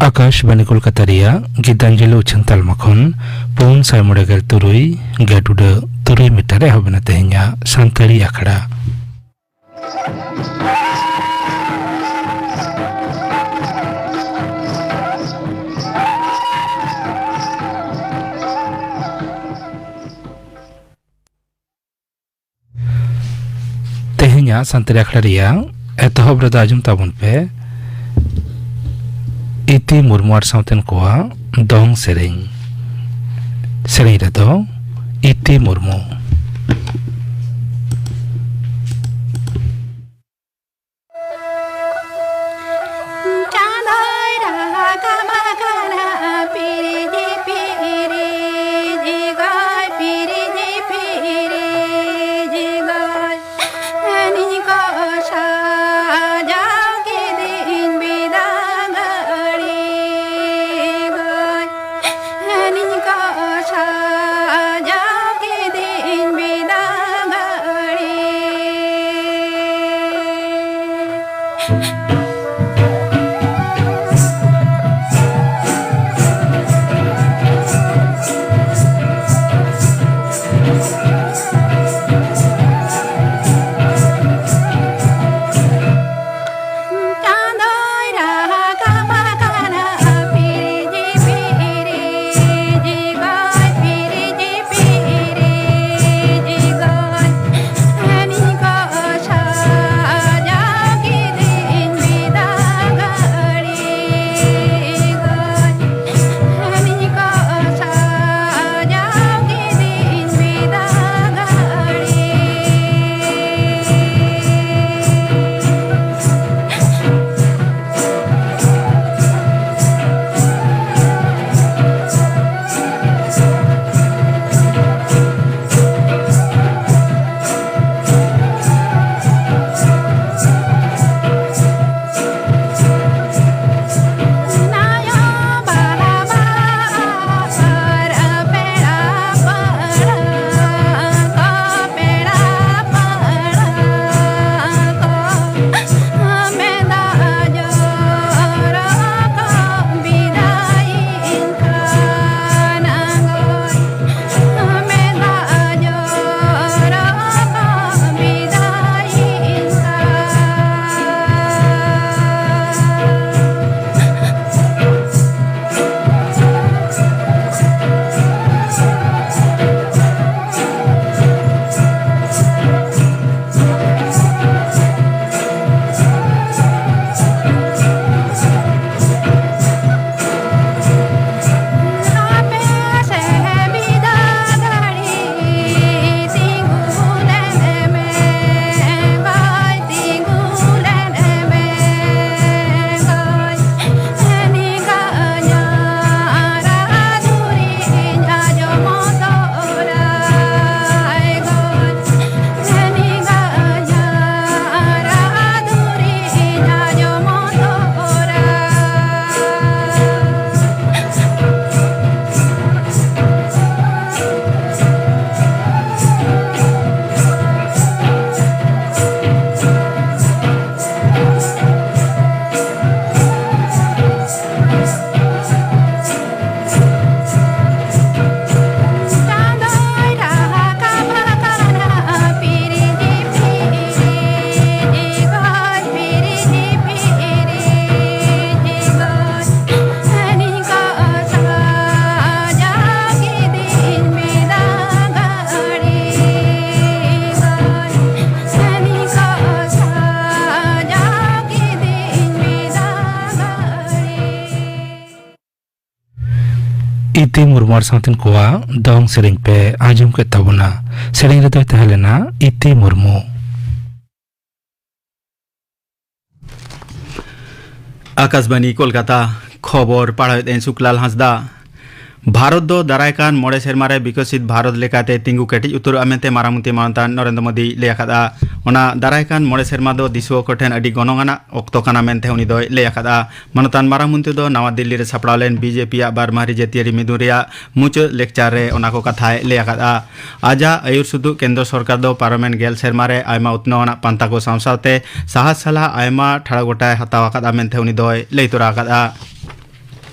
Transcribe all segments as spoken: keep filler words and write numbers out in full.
ᱟᱠᱟᱥᱵᱟᱱᱤ ᱠᱳᱞᱠᱟᱛᱟ ᱨᱮᱭᱟᱜ ᱜᱤᱛᱟᱧᱡᱚᱞᱤ ᱩᱪᱷᱟᱹᱱ ᱛᱟᱞᱢᱟ ᱠᱷᱚᱱ ᱯᱩᱱ ᱥᱟᱭ ᱢᱚᱬᱮ ᱜᱮᱞ ᱛᱩᱨᱩᱭ ᱜᱮᱴ ᱩᱰᱟᱹᱜ ᱛᱩᱨᱩᱭ ᱢᱤᱴᱟᱨ ᱨᱮ ᱮᱦᱚᱵ ᱮᱱᱟ ᱛᱮᱦᱮᱧᱟᱜ ᱥᱟᱱᱛᱟᱲᱤ ᱟᱠᱷᱲᱟ᱾ ᱛᱮᱦᱮᱧᱟᱜ ᱥᱟᱱᱛᱟᱲᱤ ᱟᱠᱷᱲᱟ ᱨᱮᱭᱟᱜ ᱮᱛᱚᱦᱚᱵ ᱨᱮᱫᱚ ᱟᱸᱡᱚᱢ ᱛᱟᱵᱚᱱ ᱯᱮ ᱤᱛᱤ ᱢᱩᱨᱢᱩ ᱟᱨ ᱥᱟᱶᱛᱮᱱ ᱠᱚᱣᱟᱜ ᱫᱚᱝ ᱥᱮᱨᱮᱧ᱾ ᱥᱮᱨᱮᱧ ᱨᱮᱫᱚ ᱤᱛᱤ ᱢᱩᱨᱢᱩ᱾ ᱪᱟᱸᱫᱚᱭ ᱨᱟᱠᱟᱵ ᱟᱠᱟᱱᱟ, ᱯᱤᱨᱤᱡᱤ ᱯᱤᱨᱤᱡᱤ ᱜᱚᱭ, ᱯᱤᱨᱤᱡᱤ ᱯᱤᱨᱤᱡᱤ ᱜᱚᱭ᱾ ᱦᱟᱹᱱᱤ ᱠᱚ ᱥᱟᱡᱟᱣ ᱠᱤᱫᱤᱧ ᱵᱤᱫᱟᱹᱜᱟᱹᱲᱤ ᱜᱚᱭ᱾ ᱦᱟᱹᱱᱤ ᱠᱚ ᱥᱟᱡᱟᱣ ᱠᱤᱫᱤᱧ ᱤᱛᱤ ᱢᱩᱨᱢᱩ ᱟᱨ ᱥᱟᱶᱛᱮᱱ ᱠᱚᱣᱟᱜ ᱫᱚᱝ ᱥᱮᱨᱮᱧ ᱯᱮ ᱟᱸᱡᱚᱢ ᱠᱮᱫ ᱛᱟᱵᱚᱱᱟ᱾ ᱥᱮᱨᱮᱧ ᱨᱮᱫᱚᱭ ᱛᱟᱦᱮᱸ ᱞᱮᱱᱟ ᱤᱛᱤ ᱢᱩᱨᱢᱩ᱾ ᱟᱠᱟᱥᱵᱟᱱᱤ ᱠᱳᱞᱠᱟᱛᱟ, ᱠᱷᱚᱵᱚᱨ ᱯᱟᱲᱦᱟᱣᱮᱫ ᱟᱹᱧ ᱥᱩᱠᱞᱟᱞ ᱦᱟᱸᱥᱫᱟ᱾ ᱵᱷᱟᱨᱚᱛ ᱫᱚ ᱫᱟᱨᱟᱭ ᱠᱟᱱ ᱢᱚᱬᱮ ᱥᱮᱨᱢᱟ ᱨᱮ ᱵᱤᱠᱚᱥᱤᱛ ᱵᱷᱟᱨᱚᱛ ᱞᱮᱠᱟᱛᱮ ᱛᱤᱸᱜᱩ ᱠᱮᱴᱮᱡ ᱩᱛᱟᱹᱨᱚᱜᱼᱟ ᱢᱮᱱᱛᱮ ᱢᱟᱨᱟᱝ ᱢᱚᱱᱛᱨᱤ ᱢᱟᱱᱚᱛᱟᱱ ᱱᱚᱨᱮᱱᱫᱨᱚ ᱢᱳᱫᱤᱭ ᱞᱟᱹᱭ ᱟᱠᱟᱫᱼᱟ᱾ ᱚᱱᱟ ᱫᱟᱨᱟᱭ ᱠᱟᱱ ᱢᱚᱬᱮ ᱥᱮᱨᱢᱟ ᱫᱚ ᱫᱤᱥᱩᱣᱟᱹ ᱠᱚ ᱴᱷᱮᱱ ᱟᱹᱰᱤ ᱜᱚᱱᱚᱝ ᱟᱱᱟᱜ ᱚᱠᱛᱚ ᱠᱟᱱᱟ ᱢᱮᱱᱛᱮ ᱩᱱᱤ ᱫᱚᱭ ᱞᱟᱹᱭ ᱟᱠᱟᱫᱼᱟ᱾ ᱢᱟᱱᱚᱛᱟᱱ ᱢᱟᱨᱟᱝ ᱢᱚᱱᱛᱨᱤ ᱫᱚ ᱱᱟᱣᱟ ᱫᱤᱞᱞᱤ ᱨᱮ ᱥᱟᱯᱲᱟᱣ ᱞᱮᱱ ᱵᱤᱡᱮᱯᱤ ᱟᱜ ᱵᱟᱨ ᱢᱟᱦᱟ ᱡᱟᱹᱛᱤᱭᱟᱹᱨᱤ ᱢᱤᱫᱩᱱ ᱨᱮᱭᱟᱜ ᱢᱩᱪᱟᱹᱫ ᱞᱮᱠᱪᱟᱨ ᱨᱮ ᱚᱱᱟ ᱠᱚ ᱠᱟᱛᱷᱟᱭ ᱞᱟᱹᱭ ᱟᱠᱟᱫᱼᱟ᱾ ᱟᱡᱟᱜ ᱟᱹᱭᱩᱨ ᱥᱩᱛᱩᱜ ᱠᱮᱱᱫᱨᱚ ᱥᱚᱨᱠᱟᱨ ᱫᱚ ᱯᱟᱨᱚᱢᱮᱱ ᱜᱮᱞ ᱥᱮᱨᱢᱟ ᱨᱮ ᱟᱭᱢᱟ ᱩᱛᱱᱟᱹᱣ ᱟᱱᱟᱜ ᱯᱟᱱᱛᱷᱟ ᱠᱚ ᱥᱟᱶ ᱥᱟᱶᱛᱮ ᱥᱟᱦᱟᱡᱽ ᱥᱟᱞᱦᱟ ᱟᱭᱢᱟ ᱴᱷᱟᱲᱚ ᱜᱚᱴᱟᱭ ᱦᱟᱛᱟᱣ ᱟᱠᱟᱫᱼᱟ ᱢᱮᱱᱛᱮ ᱩᱱᱤ ᱫᱚᱭ ᱞᱟᱹᱭ ᱛᱚᱨᱟ ᱟᱠᱟᱫᱼᱟ᱾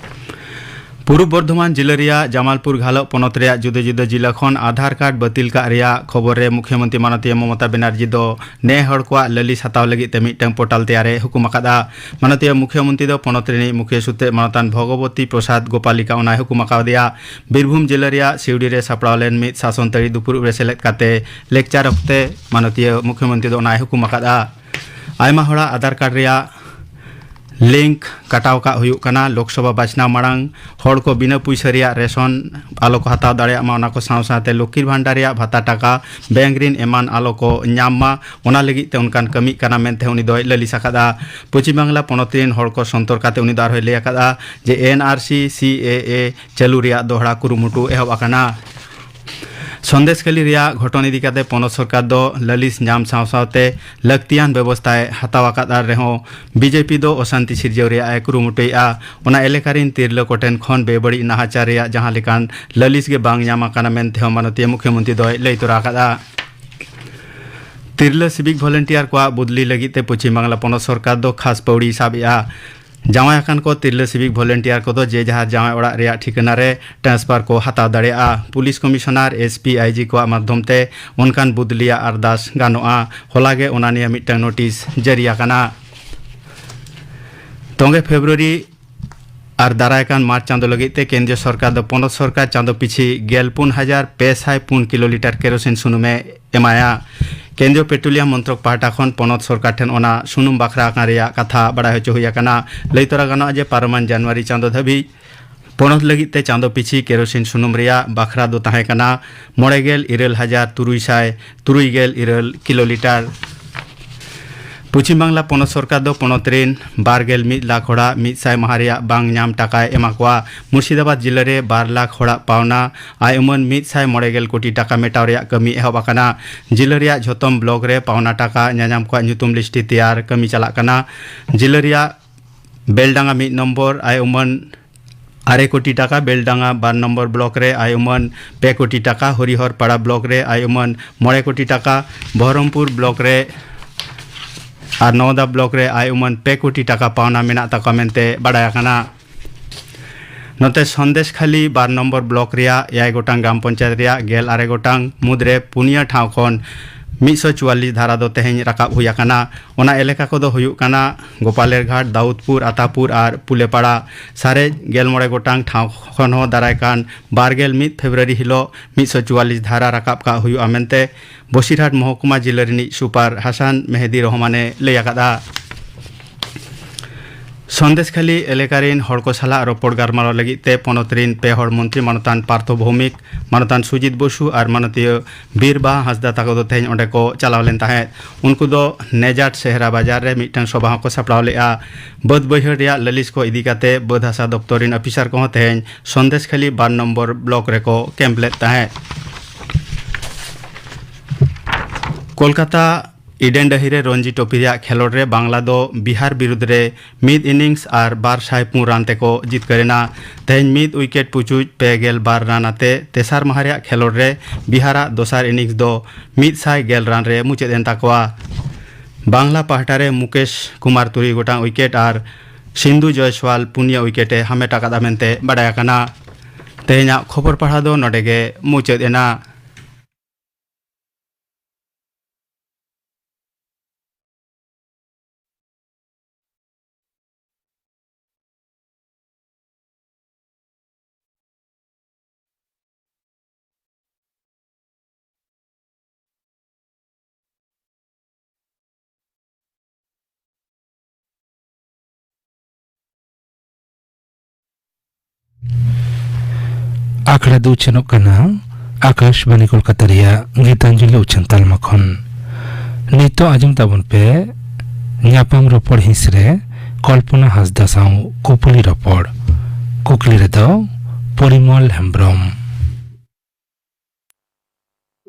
ᱯᱩᱨᱩᱵ ᱵᱚᱨᱫᱷᱚᱢᱟᱱ ᱡᱤᱞᱟᱹ ᱨᱮᱭᱟᱜ ᱡᱟᱢᱟᱞᱯᱩᱨ ᱜᱷᱟᱞᱚᱜ ᱯᱚᱱᱚᱛ ᱨᱮᱭᱟᱜ ᱡᱩᱫᱟᱹ ᱡᱩᱫᱟᱹ ᱡᱤᱞᱟ ᱠᱷᱚᱱ ᱟᱫᱷᱟᱨ ᱠᱟᱨᱰ ᱵᱟᱹᱛᱤᱞ ᱠᱟᱜ ᱨᱮᱭᱟᱜ ᱠᱷᱚᱵᱚᱨ ᱨᱮ ᱢᱩᱠᱷᱭᱟᱹ ᱢᱚᱱᱛᱨᱤ ᱢᱟᱱᱚᱛᱤᱭᱟᱹ ᱢᱚᱢᱚᱛᱟ ᱵᱮᱱᱟᱨᱡᱤ ᱫᱚ ᱱᱮ ᱦᱚᱲ ᱠᱚᱣᱟᱜ ᱞᱟᱹᱞᱤᱥ ᱦᱟᱛᱟᱣ ᱞᱟᱹᱜᱤᱫ ᱛᱮ ᱢᱤᱫᱴᱟᱝ ᱯᱳᱨᱴᱟᱞ ᱛᱮᱭᱟᱨᱮ ᱦᱩᱠᱩᱢ ᱟᱠᱟᱫᱼᱟ᱾ ᱢᱟᱱᱚᱛᱤᱭᱟᱹ ᱢᱩᱠᱷᱭᱟᱹ ᱢᱚᱱᱛᱨᱤ ᱫᱚ ᱯᱚᱱᱚᱛ ᱨᱤᱱᱤᱡ ᱢᱩᱠᱷᱭᱟᱹ ᱥᱩᱛᱨᱮᱫ ᱢᱟᱱᱚᱛᱟᱱ ᱵᱷᱚᱜᱚᱵᱚᱛᱤ ᱯᱨᱚᱥᱟᱫᱽ ᱜᱳᱯᱟᱞᱤᱠᱟ ᱚᱱᱟᱭ ᱦᱩᱠᱩᱢ ᱟᱠᱟᱣᱟᱫᱮᱭᱟ᱾ ᱵᱤᱨᱵᱷᱩᱢ ᱡᱤᱞᱟᱹ ᱨᱮᱭᱟᱜ ᱥᱤᱣᱲᱤ ᱨᱮ ᱥᱟᱯᱲᱟᱣ ᱞᱮᱱ ᱢᱤᱫ ᱥᱟᱥᱚᱱ ᱛᱟᱹᱨᱤ ᱫᱩᱯᱩᱲᱩᱵ ᱨᱮ ᱥᱮᱞᱮᱫ ᱠᱟᱛᱮ ᱞᱮᱠᱪᱟᱨ ᱚᱠᱛᱮ ᱢᱟᱱᱚᱛᱤᱭᱟᱹ ᱢᱩᱠᱷᱭᱟᱹ ᱢᱚᱱᱛᱨᱤ ᱫᱚ ᱚᱱᱟᱭ ᱦᱩᱠᱩᱢ ᱟᱠᱟᱫᱼᱟ᱾ ᱟᱭᱢᱟ ᱦᱚᱲᱟᱜ ᱟᱫᱷᱟᱨ ᱠᱟᱨᱰ ᱨᱮᱭᱟᱜ ᱞᱤᱝᱠ ᱠᱟᱴᱟᱣ ᱠᱟᱜ ᱦᱩᱭᱩᱜ ᱠᱟᱱᱟ᱾ ᱞᱳᱠᱥᱚᱵᱷᱟ ᱵᱟᱪᱷᱱᱟᱣ ᱢᱟᱲᱟᱝ ᱦᱚᱲ ᱠᱚ ᱵᱤᱱᱟᱹ ᱯᱩᱭᱥᱟᱹ ᱨᱮᱭᱟᱜ ᱨᱮᱥᱚᱱ ᱟᱞᱚ ᱠᱚ ᱦᱟᱛᱟᱣ ᱫᱟᱲᱮᱭᱟᱜ ᱢᱟ, ᱚᱱᱟ ᱠᱚ ᱥᱟᱶ ᱥᱟᱶᱛᱮ ᱞᱚᱠᱠᱷᱤᱨ ᱵᱷᱟᱱᱰᱟᱨ ᱨᱮᱭᱟᱜ ᱵᱷᱟᱛᱟ ᱴᱟᱠᱟ, ᱵᱮᱝᱠ ᱨᱤᱱ ᱮᱢᱟᱱ ᱟᱞᱚ ᱠᱚ ᱧᱟᱢ ᱢᱟ, ᱚᱱᱟ ᱞᱟᱹᱜᱤᱫ ᱛᱮ ᱚᱱᱠᱟᱱ ᱠᱟᱹᱢᱤᱜ ᱠᱟᱱᱟ ᱢᱮᱱᱛᱮ ᱩᱱᱤ ᱫᱚᱭ ᱞᱟᱹᱞᱤᱥ ᱟᱠᱟᱫᱼᱟ᱾ ᱯᱚᱪᱷᱤᱢ ᱵᱟᱝᱞᱟ ᱯᱚᱱᱚᱛ ᱨᱤᱱ ᱦᱚᱲ ᱠᱚ ᱥᱚᱱᱛᱚᱨ ᱠᱟᱛᱮ ᱩᱱᱤ ᱫᱚ ᱟᱨᱦᱚᱸᱭ ᱞᱟᱹᱭ ᱟᱠᱟᱫᱼᱟ ᱡᱮ ᱮᱱ ᱟᱨ ᱥᱤ, ᱥᱤ ᱮ ᱮ ᱪᱟᱹᱞᱩ ᱨᱮᱭᱟᱜ ᱫᱚᱦᱲᱟ ᱠᱩᱨᱩᱢᱩᱴᱩ ᱮᱦᱚᱵ ᱟᱠᱟᱱᱟ᱾ ᱥᱚᱱᱫᱮᱥᱠᱷᱟᱞᱤ ᱨᱮᱭᱟᱜ ᱜᱷᱚᱴᱚᱱ ᱤᱫᱤ ᱠᱟᱛᱮ ᱯᱚᱱᱚᱛ ᱥᱚᱨᱠᱟᱨ ᱫᱚ ᱞᱟᱹᱞᱤᱥ ᱧᱟᱢ ᱥᱟᱶ ᱥᱟᱶᱛᱮ ᱞᱟᱹᱠᱛᱤᱭᱟᱱ ᱵᱮᱵᱚᱥᱛᱷᱟᱭ ᱦᱟᱛᱟᱣ ᱟᱠᱟᱫ ᱨᱮᱦᱚᱸ ᱵᱤᱡᱮᱯᱤ ᱫᱚ ᱚᱥᱟᱱᱛᱤ ᱥᱤᱨᱡᱟᱹᱣ ᱨᱮᱭᱟᱜ ᱮ ᱠᱩᱨᱩᱢᱩᱴᱩᱭᱮᱫᱼᱟ᱾ ᱚᱱᱟ ᱮᱞᱟᱠᱟ ᱨᱤᱱ ᱛᱤᱨᱞᱟᱹ ᱠᱚᱴᱷᱮᱱ ᱠᱷᱚᱱ ᱵᱮᱵᱟᱹᱲᱤᱡ ᱱᱟᱦᱟᱪᱟᱨ ᱨᱮᱭᱟᱜ ᱡᱟᱦᱟᱸ ᱞᱮᱠᱟᱱ ᱞᱟᱹᱞᱤᱥ ᱜᱮ ᱵᱟᱝ ᱧᱟᱢ ᱟᱠᱟᱱᱟ ᱢᱮᱱᱛᱮ ᱦᱚᱸ ᱢᱟᱱᱚᱛᱤᱭᱟᱹ ᱢᱩᱠᱷᱭᱟᱹ ᱢᱚᱱᱛᱨᱤ ᱫᱚᱭ ᱞᱟᱹᱭ ᱛᱚᱨᱟ ᱟᱠᱟᱫᱼᱟ᱾ ᱛᱤᱨᱞᱟᱹ ᱥᱤᱵᱤᱠ ᱵᱷᱚᱞᱮᱱᱴᱤᱭᱟᱨ ᱠᱚᱣᱟᱜ ᱵᱚᱫᱞᱤ ᱞᱟᱹᱜᱤᱫ ᱛᱮ ᱯᱚᱪᱷᱤᱢ ᱵᱟᱝᱞᱟ ᱯᱚᱱᱚᱛ ᱥᱚᱨᱠᱟᱨ ᱫᱚ ᱠᱷᱟᱥ ᱯᱟᱹᱣᱲᱤᱭ ᱥᱟᱵ ᱮᱫᱼᱟ᱾ ᱡᱟᱶᱟᱭ ᱟᱠᱟᱱ ᱠᱚ ᱛᱤᱨᱞᱟᱹ ᱥᱤᱵᱤᱠ ᱵᱷᱚᱞᱮᱱᱴᱤᱭᱟᱨ ᱠᱚᱫᱚ ᱡᱮ ᱡᱟᱦᱟᱨ ᱡᱟᱶᱟᱭ ᱚᱲᱟᱜ ᱨᱮᱭᱟᱜ ᱴᱷᱤᱠᱟᱹᱱᱟ ᱨᱮ ᱴᱨᱟᱱᱥᱯᱷᱟᱨ ᱠᱚ ᱦᱟᱛᱟᱣ ᱫᱟᱲᱮᱭᱟᱜᱼᱟ᱾ ᱯᱩᱞᱤᱥ ᱠᱚᱢᱤᱥᱚᱱᱟᱨ, ᱮᱥ ᱯᱤ, ᱟᱭ ᱡᱤ ᱠᱚᱣᱟᱜ ᱢᱟᱫᱽᱫᱷᱚᱢ ᱛᱮ ᱚᱱᱠᱟᱱ ᱵᱚᱫᱞᱤᱭᱟᱜ ᱟᱨᱫᱟᱥ ᱜᱟᱱᱚᱜᱼᱟ᱾ ᱦᱚᱞᱟ ᱜᱮ ᱚᱱᱟ ᱱᱤᱭᱮ ᱢᱤᱫᱴᱟᱝ ᱱᱳᱴᱤᱥ ᱡᱟᱹᱨᱤ ᱟᱠᱟᱱᱟ᱾ ᱛᱚᱸᱜᱮ ᱯᱷᱮᱵᱨᱩᱣᱟᱨᱤ ᱟᱨ ᱫᱟᱨᱟᱭ ᱠᱟᱱ ᱢᱟᱨᱪ ᱪᱟᱸᱫᱚ ᱞᱟᱹᱜᱤᱫ ᱛᱮ ᱠᱮᱱᱫᱨᱤᱭᱚ ᱥᱚᱨᱠᱟᱨ ᱫᱚ ᱯᱚᱱᱚᱛ ᱥᱚᱨᱠᱟᱨ ᱪᱟᱸᱫᱚ ᱯᱤᱪᱷᱤ ᱜᱮᱞ ᱯᱩᱱ ᱦᱟᱡᱟᱨ ᱯᱮ ᱥᱟᱭ ᱯᱩᱱ ᱠᱤᱞᱳ ᱞᱤᱴᱟᱨ ᱠᱮᱨᱳᱥᱤᱱ ᱥᱩᱱᱩᱢᱮ ᱮᱢᱟᱭᱟ᱾ ᱠᱮᱱᱫᱨᱤᱭᱚ ᱯᱮᱴᱨᱳᱞᱤᱭᱟᱢ ᱢᱚᱱᱛᱨᱚᱠ ᱯᱟᱦᱴᱟ ᱠᱷᱚᱱ ᱯᱚᱱᱚᱛ ᱥᱚᱨᱠᱟᱨ ᱴᱷᱮᱱ ᱚᱱᱟ ᱥᱩᱱᱩᱢ ᱵᱟᱠᱷᱨᱟ ᱟᱠᱟᱱ ᱨᱮᱭᱟᱜ ᱠᱟᱛᱷᱟ ᱵᱟᱲᱟᱭ ᱦᱚᱪᱚ ᱦᱩᱭ ᱟᱠᱟᱱᱟ᱾ ᱞᱟᱹᱭ ᱛᱚᱨᱟ ᱜᱟᱱᱚᱜᱼᱟ ᱡᱮ ᱯᱟᱨᱚᱢᱟᱱ ᱡᱟᱱᱩᱣᱟᱨᱤ ᱪᱟᱸᱫᱚ ᱫᱷᱟᱹᱵᱤᱡ ᱯᱚᱱᱚᱛ ᱞᱟᱹᱜᱤᱫ ᱛᱮ ᱪᱟᱸᱫᱚ ᱯᱤᱪᱷᱤ ᱠᱮᱨᱳᱥᱤᱱ ᱥᱩᱱᱩᱢ ᱨᱮᱭᱟᱜ ᱵᱟᱠᱷᱨᱟ ᱫᱚ ᱛᱟᱦᱮᱸ ᱠᱟᱱᱟ ᱢᱚᱬᱮ ᱜᱮᱞ ᱤᱨᱟᱹᱞ ᱦᱟᱡᱟᱨ ᱛᱩᱨᱩᱭ ᱥᱟᱭ ᱛᱩᱨᱩᱭ ᱜᱮᱞ ᱤᱨᱟᱹᱞ ᱠᱤᱞᱳ ᱞᱤᱴᱟᱨ᱾ ᱯᱚᱪᱷᱤᱢ ᱵᱟᱝᱞᱟ ᱯᱚᱱᱚᱛ ᱥᱚᱨᱠᱟᱨ ᱫᱚ ᱯᱚᱱᱚᱛ ᱨᱤᱱ ᱵᱟᱨ ᱜᱮᱞ ᱢᱤᱫ ᱞᱟᱠᱷ ᱦᱚᱲᱟᱜ ᱢᱤᱫ ᱥᱟᱭ ᱢᱟᱦᱟ ᱨᱮᱭᱟᱜ ᱵᱟᱝ ᱧᱟᱢ ᱴᱟᱠᱟᱭ ᱮᱢᱟ ᱠᱚᱣᱟ᱾ ᱢᱩᱨᱥᱤᱫᱟᱵᱟᱫᱽ ᱡᱤᱞᱟᱹ ᱨᱮ ᱵᱟᱨ ᱞᱟᱠᱷ ᱦᱚᱲᱟᱜ ᱯᱟᱣᱱᱟ ᱟᱭ ᱩᱢᱟᱹᱱ ᱢᱤᱫ ᱥᱟᱭ ᱢᱚᱬᱮ ᱜᱮᱞ ᱠᱳᱴᱤ ᱴᱟᱠᱟ ᱢᱮᱴᱟᱣ ᱨᱮᱭᱟᱜ ᱠᱟᱹᱢᱤ ᱮᱦᱚᱵ ᱟᱠᱟᱱᱟ᱾ ᱡᱤᱞᱟᱹ ᱨᱮᱭᱟᱜ ᱡᱷᱚᱛᱚᱢ ᱵᱞᱚᱠ ᱨᱮ ᱯᱟᱣᱱᱟ ᱴᱟᱠᱟ ᱧᱟᱧᱟᱢ ᱠᱚᱣᱟᱜ ᱧᱩᱛᱩᱢ ᱞᱤᱥᱴᱤ ᱛᱮᱭᱟᱨ ᱠᱟᱹᱢᱤ ᱪᱟᱞᱟᱜ ᱠᱟᱱᱟ᱾ ᱡᱤᱞᱟᱹ ᱨᱮᱭᱟᱜ ᱵᱮᱞᱰᱟᱸᱜᱟ ᱢᱤᱫ ᱱᱚᱢᱵᱚᱨ ᱟᱭ ᱩᱢᱟᱹᱱ ᱟᱨᱮ ᱠᱳᱴᱤ ᱴᱟᱠᱟ, ᱵᱮᱞᱰᱟᱸᱜᱟ ᱵᱟᱨ ᱱᱚᱢᱵᱚᱨ ᱵᱞᱚᱠ ᱨᱮ ᱟᱭ ᱩᱢᱟᱹᱱ ᱯᱮ ᱠᱳᱴᱤ ᱴᱟᱠᱟ, ᱦᱚᱨᱤᱦᱚᱨ ᱯᱟᱲᱟ ᱵᱞᱚᱠ ᱨᱮ ᱟᱭ ᱩᱢᱟᱹᱱ ᱢᱚᱬᱮ ᱠᱳᱴᱤ ᱴᱟᱠᱟ, ᱵᱚᱦᱚᱨᱚᱢᱯᱩᱨ ᱵᱞᱚᱠ ᱨᱮ ᱟᱨ ᱱᱚᱣᱫᱟ ᱵᱞᱚᱠ ᱨᱮ ᱟᱭ ᱩᱢᱟᱹᱱ ᱯᱮ ᱠᱳᱴᱤ ᱴᱟᱠᱟ ᱯᱟᱣᱱᱟ ᱢᱮᱱᱟᱜ ᱛᱟᱠᱚᱣᱟ ᱢᱮᱱᱛᱮ ᱵᱟᱰᱟᱭ ᱟᱠᱟᱱᱟ᱾ ᱱᱚᱛᱮ ᱥᱚᱱᱫᱮᱥᱠᱷᱟᱞᱤ ᱵᱟᱨ ᱱᱚᱢᱵᱚᱨ ᱵᱞᱚᱠ ᱨᱮᱭᱟᱜ ᱮᱭᱟᱭ ᱜᱚᱴᱟᱝ ᱜᱨᱟᱢ ᱯᱚᱧᱪᱟᱭᱮᱛ ᱨᱮᱭᱟᱜ ᱜᱮᱞ ᱟᱨᱮ ᱜᱚᱴᱟᱝ ᱢᱩᱫᱽᱨᱮ ᱯᱩᱱᱭᱟᱹ ᱴᱷᱟᱶ ᱠᱷᱚᱱ ᱢᱤᱫ ᱥᱚ ᱪᱩᱣᱟᱞᱞᱤᱥ ᱫᱷᱟᱨᱟ ᱫᱚ ᱛᱮᱦᱮᱧ ᱨᱟᱠᱟᱵ ᱦᱩᱭ ᱟᱠᱟᱱᱟ᱾ ᱚᱱᱟ ᱮᱞᱟᱠᱟ ᱠᱚᱫᱚ ᱦᱩᱭᱩᱜ ᱠᱟᱱᱟ ᱜᱳᱯᱟᱞᱮᱨᱜᱷᱟᱴ, ᱫᱟᱣᱩᱫᱽᱯᱩᱨ, ᱟᱛᱟᱯᱩᱨ ᱟᱨ ᱯᱩᱞᱮᱯᱟᱲᱟ᱾ ᱥᱟᱨᱮᱡ ᱜᱮᱞ ᱢᱚᱬᱮ ᱜᱚᱴᱟᱝ ᱴᱷᱟᱶ ᱠᱷᱚᱱ ᱦᱚᱸ ᱫᱟᱨᱟᱭ ᱠᱟᱱ ᱵᱟᱨ ᱜᱮᱞ ᱢᱤᱫ ᱯᱷᱮᱵᱽᱨᱩᱣᱟᱨᱤ ᱦᱤᱞᱳᱜ ᱢᱤᱫ ᱥᱚ ᱪᱩᱣᱟᱞᱞᱤᱥ ᱫᱷᱟᱨᱟ ᱨᱟᱠᱟᱵ ᱠᱟᱜ ᱦᱩᱭᱩᱜᱼᱟ ᱢᱮᱱᱛᱮ ᱵᱚᱥᱤᱨᱦᱟᱴ ᱢᱚᱦᱚᱠᱩᱢᱟ ᱡᱤᱞᱟᱹ ᱨᱤᱱᱤᱡ ᱥᱩᱯᱟᱨ ᱦᱟᱥᱟᱱ ᱢᱮᱦᱫᱤ ᱨᱚᱦᱢᱟᱱᱮ ᱞᱟᱹᱭ ᱟᱠᱟᱫᱼᱟ᱾ ᱥᱚᱱᱫᱮᱥᱠᱷᱟᱞᱤ ᱮᱞᱟᱠᱟ ᱨᱤᱱ ᱦᱚᱲ ᱠᱚ ᱥᱟᱞᱟᱜ ᱨᱚᱯᱚᱲ ᱜᱟᱞᱢᱟᱨᱟᱣ ᱞᱟᱹᱜᱤᱫ ᱛᱮ ᱯᱚᱱᱚᱛ ᱨᱤᱱ ᱯᱮ ᱦᱚᱲ ᱢᱚᱱᱛᱨᱤ, ᱢᱟᱱᱚᱛᱟᱱ ᱯᱟᱨᱛᱷᱚ ᱵᱷᱳᱣᱢᱤᱠ, ᱢᱟᱱᱚᱛᱟᱱ ᱥᱩᱡᱤᱛ ᱵᱚᱥᱩ ᱟᱨ ᱢᱟᱱᱚᱛᱤᱭᱟᱹ ᱵᱤᱨᱵᱟᱦᱟ ᱦᱟᱸᱥᱫᱟ ᱛᱟᱠᱚ ᱫᱚ ᱛᱮᱦᱮᱧ ᱚᱸᱰᱮ ᱠᱚ ᱪᱟᱞᱟᱣ ᱞᱮᱱ ᱛᱟᱦᱮᱸᱫ᱾ ᱩᱱᱠᱩ ᱫᱚ ᱱᱮᱡᱟᱴ ᱥᱮᱦᱨᱟ ᱵᱟᱡᱟᱨ ᱨᱮ ᱢᱤᱫᱴᱟᱝ ᱥᱚᱵᱷᱟ ᱦᱚᱸᱠᱚ ᱥᱟᱯᱲᱟᱣ ᱞᱮᱫᱼᱟ᱾ ᱵᱟᱹᱫᱽ ᱵᱟᱹᱭᱦᱟᱹᱲ ᱨᱮᱭᱟᱜ ᱞᱟᱹᱞᱤᱥ ᱠᱚ ᱤᱫᱤ ᱠᱟᱛᱮ ᱵᱟᱹᱫᱽ ᱦᱟᱥᱟ ᱫᱚᱯᱛᱚᱨ ᱨᱤᱱ ᱚᱯᱷᱤᱥᱟᱨ ᱠᱚᱦᱚᱸ ᱛᱮᱦᱮᱧ ᱥᱚᱱᱫᱮᱥᱠᱷᱟᱞᱤ ᱵᱟᱨ ᱱᱚᱢᱵᱚᱨ ᱵᱞᱚᱠ ᱨᱮᱠᱚ ᱠᱮᱢᱯ ᱞᱮᱫ ᱛᱟᱦᱮᱸᱫ᱾ ᱠᱳᱞᱠᱟᱛᱟ ᱤᱰᱮᱱ ᱰᱟᱹᱦᱤ ᱨᱮ ᱨᱚᱧᱡᱤ ᱴᱨᱚᱯᱷᱤ ᱨᱮᱭᱟᱜ ᱠᱷᱮᱞᱚᱸᱰ ᱨᱮ ᱵᱟᱝᱞᱟ ᱫᱚ ᱵᱤᱦᱟᱨ ᱵᱤᱨᱩᱫᱽ ᱨᱮ ᱢᱤᱫ ᱤᱱᱤᱝᱥ ᱟᱨ ᱵᱟᱨ ᱥᱟᱭ ᱯᱩᱱ ᱨᱟᱱ ᱛᱮᱠᱚ ᱡᱤᱛᱠᱟᱹᱨ ᱮᱱᱟ᱾ ᱛᱮᱦᱮᱧ ᱢᱤᱫ ᱣᱤᱠᱮᱴ ᱯᱩᱪᱩᱡ ᱯᱮ ᱜᱮᱞ ᱵᱟᱨ ᱨᱟᱱ ᱟᱛᱮ ᱛᱮᱥᱟᱨ ᱢᱟᱦᱟ ᱨᱮᱭᱟᱜ ᱠᱷᱮᱞᱚᱸᱰ ᱨᱮ ᱵᱤᱦᱟᱨᱟᱜ ᱫᱚᱥᱟᱨ ᱤᱱᱤᱝᱥ ᱫᱚ ᱢᱤᱫ ᱥᱟᱭ ᱜᱮᱞ ᱨᱟᱱ ᱨᱮ ᱢᱩᱪᱟᱹᱫ ᱮᱱ ᱛᱟᱠᱚᱣᱟ᱾ ᱵᱟᱝᱞᱟ ᱯᱟᱦᱴᱟ ᱨᱮ ᱢᱩᱠᱮᱥ ᱠᱩᱢᱟᱨ ᱛᱩᱨᱩᱭ ᱜᱚᱴᱟᱝ ᱣᱤᱠᱮᱴ ᱟᱨ ᱥᱤᱱᱫᱷᱩ ᱡᱚᱭᱥᱣᱟᱞ ᱯᱩᱱᱭᱟᱹ ᱣᱤᱠᱮᱴ ᱮ ᱦᱟᱢᱮᱴ ᱟᱠᱟᱫᱼᱟ ᱢᱮᱱᱛᱮ ᱵᱟᱰᱟᱭ ᱟᱠᱟᱱᱟ᱾ ᱛᱮᱦᱮᱧᱟᱜ ᱠᱷᱚᱵᱚᱨ ᱯᱟᱲᱦᱟᱣ ᱫᱚ ᱱᱚᱰᱮ ᱜᱮ ᱢᱩᱪᱟᱹᱫ ᱮᱱᱟ᱾ ᱟᱠᱷᱲᱟ ᱫᱚ ᱩᱪᱷᱟᱹᱱᱚᱜ ᱠᱟᱱᱟ ᱟᱠᱟᱥᱵᱟᱱᱤ ᱠᱳᱞᱠᱟᱛᱟ ᱨᱮᱭᱟᱜ ᱜᱤᱛᱟᱧᱡᱚᱞᱤ ᱩᱪᱷᱟᱹᱱ ᱛᱟᱞᱢᱟ ᱠᱷᱚᱱ᱾ ᱱᱤᱛᱚᱜ ᱟᱸᱡᱚᱢ ᱛᱟᱵᱚᱱ ᱯᱮ ᱧᱟᱯᱟᱢ ᱨᱚᱯᱚᱲ ᱦᱤᱸᱥ ᱨᱮ ᱠᱚᱞᱯᱚᱱᱟ ᱦᱟᱸᱥᱫᱟ ᱥᱟᱶ ᱠᱩᱯᱩᱞᱤ ᱨᱚᱯᱚᱲ᱾ ᱠᱩᱠᱞᱤ ᱨᱮᱫᱚ ᱯᱚᱨᱤᱢᱚᱞ ᱦᱮᱢᱵᱽᱨᱚᱢ᱾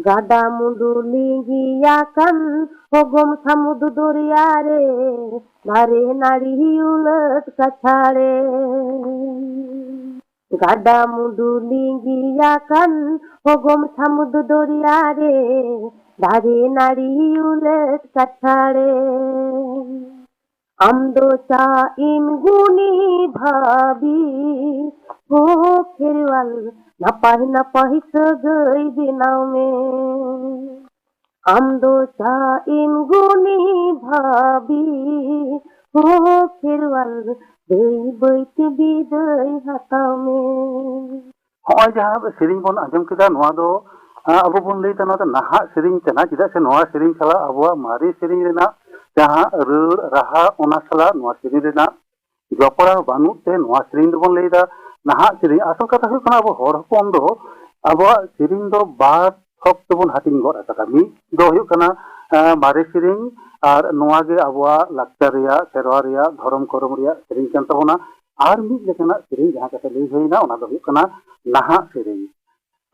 ᱜᱟᱰᱟ ᱢᱩᱰᱩ ᱞᱤᱸᱜᱤᱭᱟᱠᱟᱱ ᱦᱚᱜᱚᱢ ᱥᱟᱹᱢᱩᱫ ᱫᱚᱨᱭᱟ ᱨᱮ, ᱫᱟᱨᱮ ᱱᱟᱹᱲᱤ ᱩᱞᱟᱹᱴ ᱠᱟᱪᱷᱟᱲᱮ᱾ ᱜᱟᱰᱟ ᱢᱩᱰᱩ ᱞᱤᱸᱜᱤᱭᱟᱠᱟᱱ ᱦᱚᱜᱚᱢ ᱥᱟᱹᱢᱩᱫ ᱫᱚᱨᱭᱟ ᱨᱮ, ᱫᱟᱨᱮ ᱱᱟᱹᱲᱤ ᱩᱞᱟᱹᱴ ᱠᱟᱪᱷᱟᱲᱮ᱾ ᱟᱢ ᱫᱚ ᱪᱟᱜ ᱤᱧ ᱜᱩᱱᱤ ᱵᱷᱟᱵᱤ, ᱦᱳ ᱠᱷᱮᱨᱣᱟᱞ, ᱱᱟᱯᱟᱭ ᱱᱟᱯᱟᱭ ᱥᱟᱹᱜᱟᱹᱭ ᱵᱮᱱᱟᱣ ᱢᱮ᱾ ᱟᱢ ᱫᱚ ᱪᱟᱜ ᱤᱧ ᱜᱩᱱᱤ ᱵᱷᱟᱵᱤ, ᱦᱳ ᱠᱷᱮᱨᱣᱟᱞ, ᱵᱟᱹᱭ ᱵᱟᱹᱭ ᱛᱮ ᱵᱤᱫᱟᱹᱭ ᱦᱟᱛᱟᱣ ᱢᱮ᱾ ᱦᱚᱸᱜᱼᱚᱭ ᱡᱟᱦᱟᱸ ᱥᱮᱨᱮᱧ ᱵᱚᱱ ᱟᱸᱡᱚᱢ ᱠᱮᱫᱟ, ᱱᱚᱣᱟ ᱫᱚ, ᱟᱸ, ᱟᱵᱚ ᱵᱚᱱ ᱞᱟᱹᱭ ᱫᱟ, ᱱᱚᱣᱟ ᱫᱚ ᱱᱟᱦᱟᱜ ᱥᱮᱨᱮᱧ ᱠᱟᱱᱟ᱾ ᱪᱮᱫᱟᱜ ᱥᱮ ᱱᱚᱣᱟ ᱥᱮᱨᱮᱧ ᱥᱟᱞᱟᱜ ᱟᱵᱚᱣᱟᱜ ᱢᱟᱨᱮ ᱥᱮᱨᱮᱧ ᱨᱮᱱᱟᱜ ᱡᱟᱦᱟᱸ ᱨᱟᱹᱲ ᱨᱟᱦᱟ, ᱚᱱᱟ ᱥᱟᱞᱟᱜ ᱱᱚᱣᱟ ᱥᱮᱨᱮᱧ ᱨᱮᱱᱟᱜ ᱡᱚᱯᱲᱟᱣ ᱵᱟᱹᱱᱩᱜ ᱛᱮ ᱱᱚᱣᱟ ᱥᱮᱨᱮᱧ ᱫᱚᱵᱚᱱ ᱞᱟᱹᱭ ᱫᱟ ᱱᱟᱦᱟᱜ ᱥᱮᱨᱮᱧ᱾ ᱟᱥᱚᱞ ᱠᱟᱛᱷᱟ ᱦᱩᱭᱩᱜ ᱠᱟᱱᱟ, ᱟᱵᱚ ᱦᱚᱲ ᱦᱚᱯᱚᱱ ᱫᱚ ᱟᱵᱚᱣᱟᱜ ᱥᱮᱨᱮᱧ ᱫᱚ ᱵᱟᱨ ᱛᱷᱚᱠ ᱛᱮᱵᱚᱱ ᱦᱟᱹᱴᱤᱧ ᱜᱚᱫ ᱟᱠᱟᱫᱟ᱾ ᱢᱤᱫ ᱫᱚ ᱦᱩᱭᱩᱜ ᱠᱟᱱᱟ, ᱟᱸ, ᱢᱟᱨᱮ ᱥᱮᱨᱮᱧ, ᱟᱨ ᱱᱚᱣᱟ ᱜᱮ ᱟᱵᱚᱣᱟᱜ ᱞᱟᱠᱪᱟᱨ ᱨᱮᱭᱟᱜ, ᱥᱮᱨᱣᱟ ᱨᱮᱭᱟᱜ, ᱫᱷᱚᱨᱚᱢ ᱠᱚᱨᱚᱢ ᱨᱮᱭᱟᱜ ᱥᱮᱨᱮᱧ ᱠᱟᱱ ᱛᱟᱵᱚᱱᱟ᱾ ᱟᱨ ᱢᱤᱫ ᱞᱮᱠᱟᱱᱟᱜ ᱥᱮᱨᱮᱧ ᱡᱟᱦᱟᱸ ᱠᱟᱛᱷᱟ ᱞᱟᱹᱭ ᱦᱩᱭᱱᱟ, ᱚᱱᱟ ᱫᱚ ᱦᱩᱭᱩᱜ ᱠᱟᱱᱟ ᱱᱟᱦᱟᱜ ᱥᱮᱨᱮᱧ᱾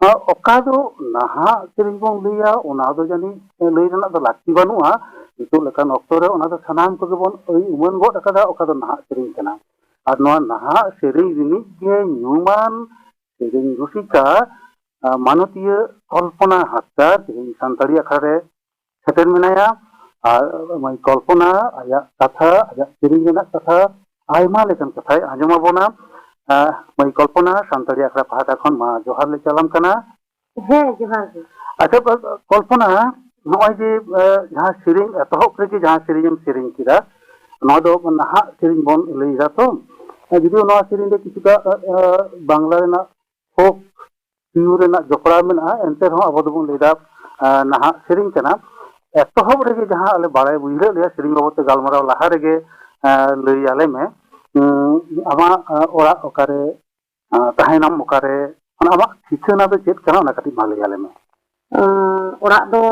ᱟᱨ ᱚᱠᱟ ᱫᱚ ᱱᱟᱦᱟᱜ ᱥᱮᱨᱮᱧ ᱵᱚᱱ ᱞᱟᱹᱭᱟ, ᱚᱱᱟ ᱫᱚ ᱡᱟᱹᱱᱤᱡ ᱞᱟᱹᱭ ᱨᱮᱱᱟᱜ ᱫᱚ ᱞᱟᱹᱠᱛᱤ ᱵᱟᱹᱱᱩᱜᱼᱟ᱾ ᱱᱤᱛᱚᱜ ᱞᱮᱠᱟᱱ ᱚᱠᱛᱚ ᱨᱮ ᱚᱱᱟ ᱫᱚ ᱥᱟᱱᱟᱢ ᱠᱚᱜᱮ ᱵᱚᱱ ᱟᱹᱭ ᱩᱢᱟᱹᱱ ᱜᱚᱫ ᱟᱠᱟᱫᱟ, ᱚᱠᱟ ᱫᱚ ᱱᱟᱦᱟᱜ ᱥᱮᱨᱮᱧ ᱠᱟᱱᱟ᱾ ᱟᱨ ᱱᱚᱣᱟ ᱱᱟᱦᱟᱜ ᱥᱮᱨᱮᱧ ᱨᱤᱱᱤᱡ ᱜᱮ ᱧᱩᱢᱟᱱ ᱥᱮᱨᱮᱧ ᱨᱩᱥᱤᱠᱟ, ᱟᱸ, ᱢᱟᱱᱚᱛᱤᱭᱟᱹ ᱠᱚᱞᱯᱚᱱᱟ ᱦᱟᱸᱥᱫᱟ ᱛᱮᱦᱮᱧ ᱥᱟᱱᱛᱟᱲᱤ ᱟᱠᱷᱲᱟ ᱨᱮ ᱥᱮᱴᱮᱨ ᱢᱮᱱᱟᱭᱟ᱾ ᱟᱨ ᱢᱟᱹᱭ ᱠᱚᱞᱯᱚᱱᱟ ᱟᱭᱟᱜ ᱠᱟᱛᱷᱟ, ᱟᱭᱟᱜ ᱥᱮᱨᱮᱧ ᱨᱮᱱᱟᱜ ᱠᱟᱛᱷᱟ, ᱟᱭᱢᱟ ᱞᱮᱠᱟᱱ ᱠᱟᱛᱷᱟᱭ ᱟᱸᱡᱚᱢ ᱟᱵᱚᱱᱟ᱾ ᱟᱸ, ᱢᱟᱹᱭ ᱠᱚᱞᱯᱚᱱᱟ, ᱥᱟᱱᱛᱟᱲᱤ ᱟᱠᱷᱲᱟ ᱯᱟᱦᱴᱟ ᱠᱷᱚᱱ ᱢᱟ ᱡᱚᱦᱟᱨ ᱞᱮ ᱪᱟᱞᱟᱢ ᱠᱟᱱᱟ᱾ ᱦᱮᱸ, ᱡᱚᱦᱟᱨ ᱜᱮ᱾ ᱟᱪᱪᱷᱟ, ᱠᱚᱞᱯᱚᱱᱟ, ᱱᱚᱜᱼᱚᱭ ᱡᱮ, ᱟᱸ, ᱡᱟᱦᱟᱸ ᱥᱮᱨᱮᱧ ᱮᱛᱚᱦᱚᱵ ᱨᱮᱜᱮ ᱡᱟᱦᱟᱸ ᱥᱮᱨᱮᱧ ᱮᱢ ᱥᱮᱨᱮᱧ ᱠᱮᱫᱟ, ᱱᱚᱣᱟ ᱫᱚ ᱱᱟᱦᱟᱜ ᱥᱮᱨᱮᱧ ᱵᱚᱱ ᱞᱟᱹᱭ ᱮᱫᱟ ᱛᱚ᱾ ᱡᱩᱫᱤ ᱱᱚᱣᱟ ᱥᱮᱨᱮᱧ ᱨᱮ ᱠᱤᱪᱷᱩᱴᱟ, ᱟᱸ, ᱟᱸ, ᱵᱟᱝᱞᱟ ᱨᱮᱱᱟᱜ ᱯᱷᱳᱠ ᱨᱮᱱᱟᱜ ᱡᱚᱯᱲᱟᱣ ᱢᱮᱱᱟᱜᱼᱟ, ᱮᱱᱛᱮ ᱨᱮᱦᱚᱸ ᱟᱵᱚ ᱫᱚᱵᱚᱱ ᱞᱟᱹᱭ ᱮᱫᱟ, ᱟᱸ, ᱱᱟᱦᱟᱜ ᱥᱮᱨᱮᱧ ᱠᱟᱱᱟ᱾ ᱮᱛᱚᱦᱚᱵ ᱨᱮᱜᱮ ᱡᱟᱦᱟᱸ ᱟᱞᱮ ᱵᱟᱲᱟᱭ ᱵᱩᱡᱷᱟᱹᱣ ᱞᱮᱭᱟ, ᱥᱮᱨᱮᱧ ᱵᱟᱵᱚᱫ ᱛᱮ ᱜᱟᱞᱢᱟᱨᱟᱣ ᱞᱟᱦᱟ ᱨᱮᱜᱮ, ᱟᱸ, ᱞᱟᱹᱭ ᱟᱞᱮ ᱢᱮ, ᱩᱸ, ᱟᱢᱟᱜ, ᱟᱸ, ᱚᱲᱟᱜ ᱚᱠᱟᱨᱮ, ᱟᱸ, ᱛᱟᱦᱮᱱᱟᱢ ᱚᱠᱟᱨᱮ, ᱚᱱᱟ ᱟᱢᱟᱜ ᱴᱷᱤᱠᱟᱹᱱᱟ ᱫᱚ ᱪᱮᱫ ᱠᱟᱱᱟ, ᱚᱱᱟ ᱠᱟᱹᱴᱤᱡ ᱢᱟ ᱞᱟᱹᱭ ᱟᱞᱮ ᱢᱮ᱾ ᱩᱸ, ᱚᱲᱟᱜ ᱫᱚ,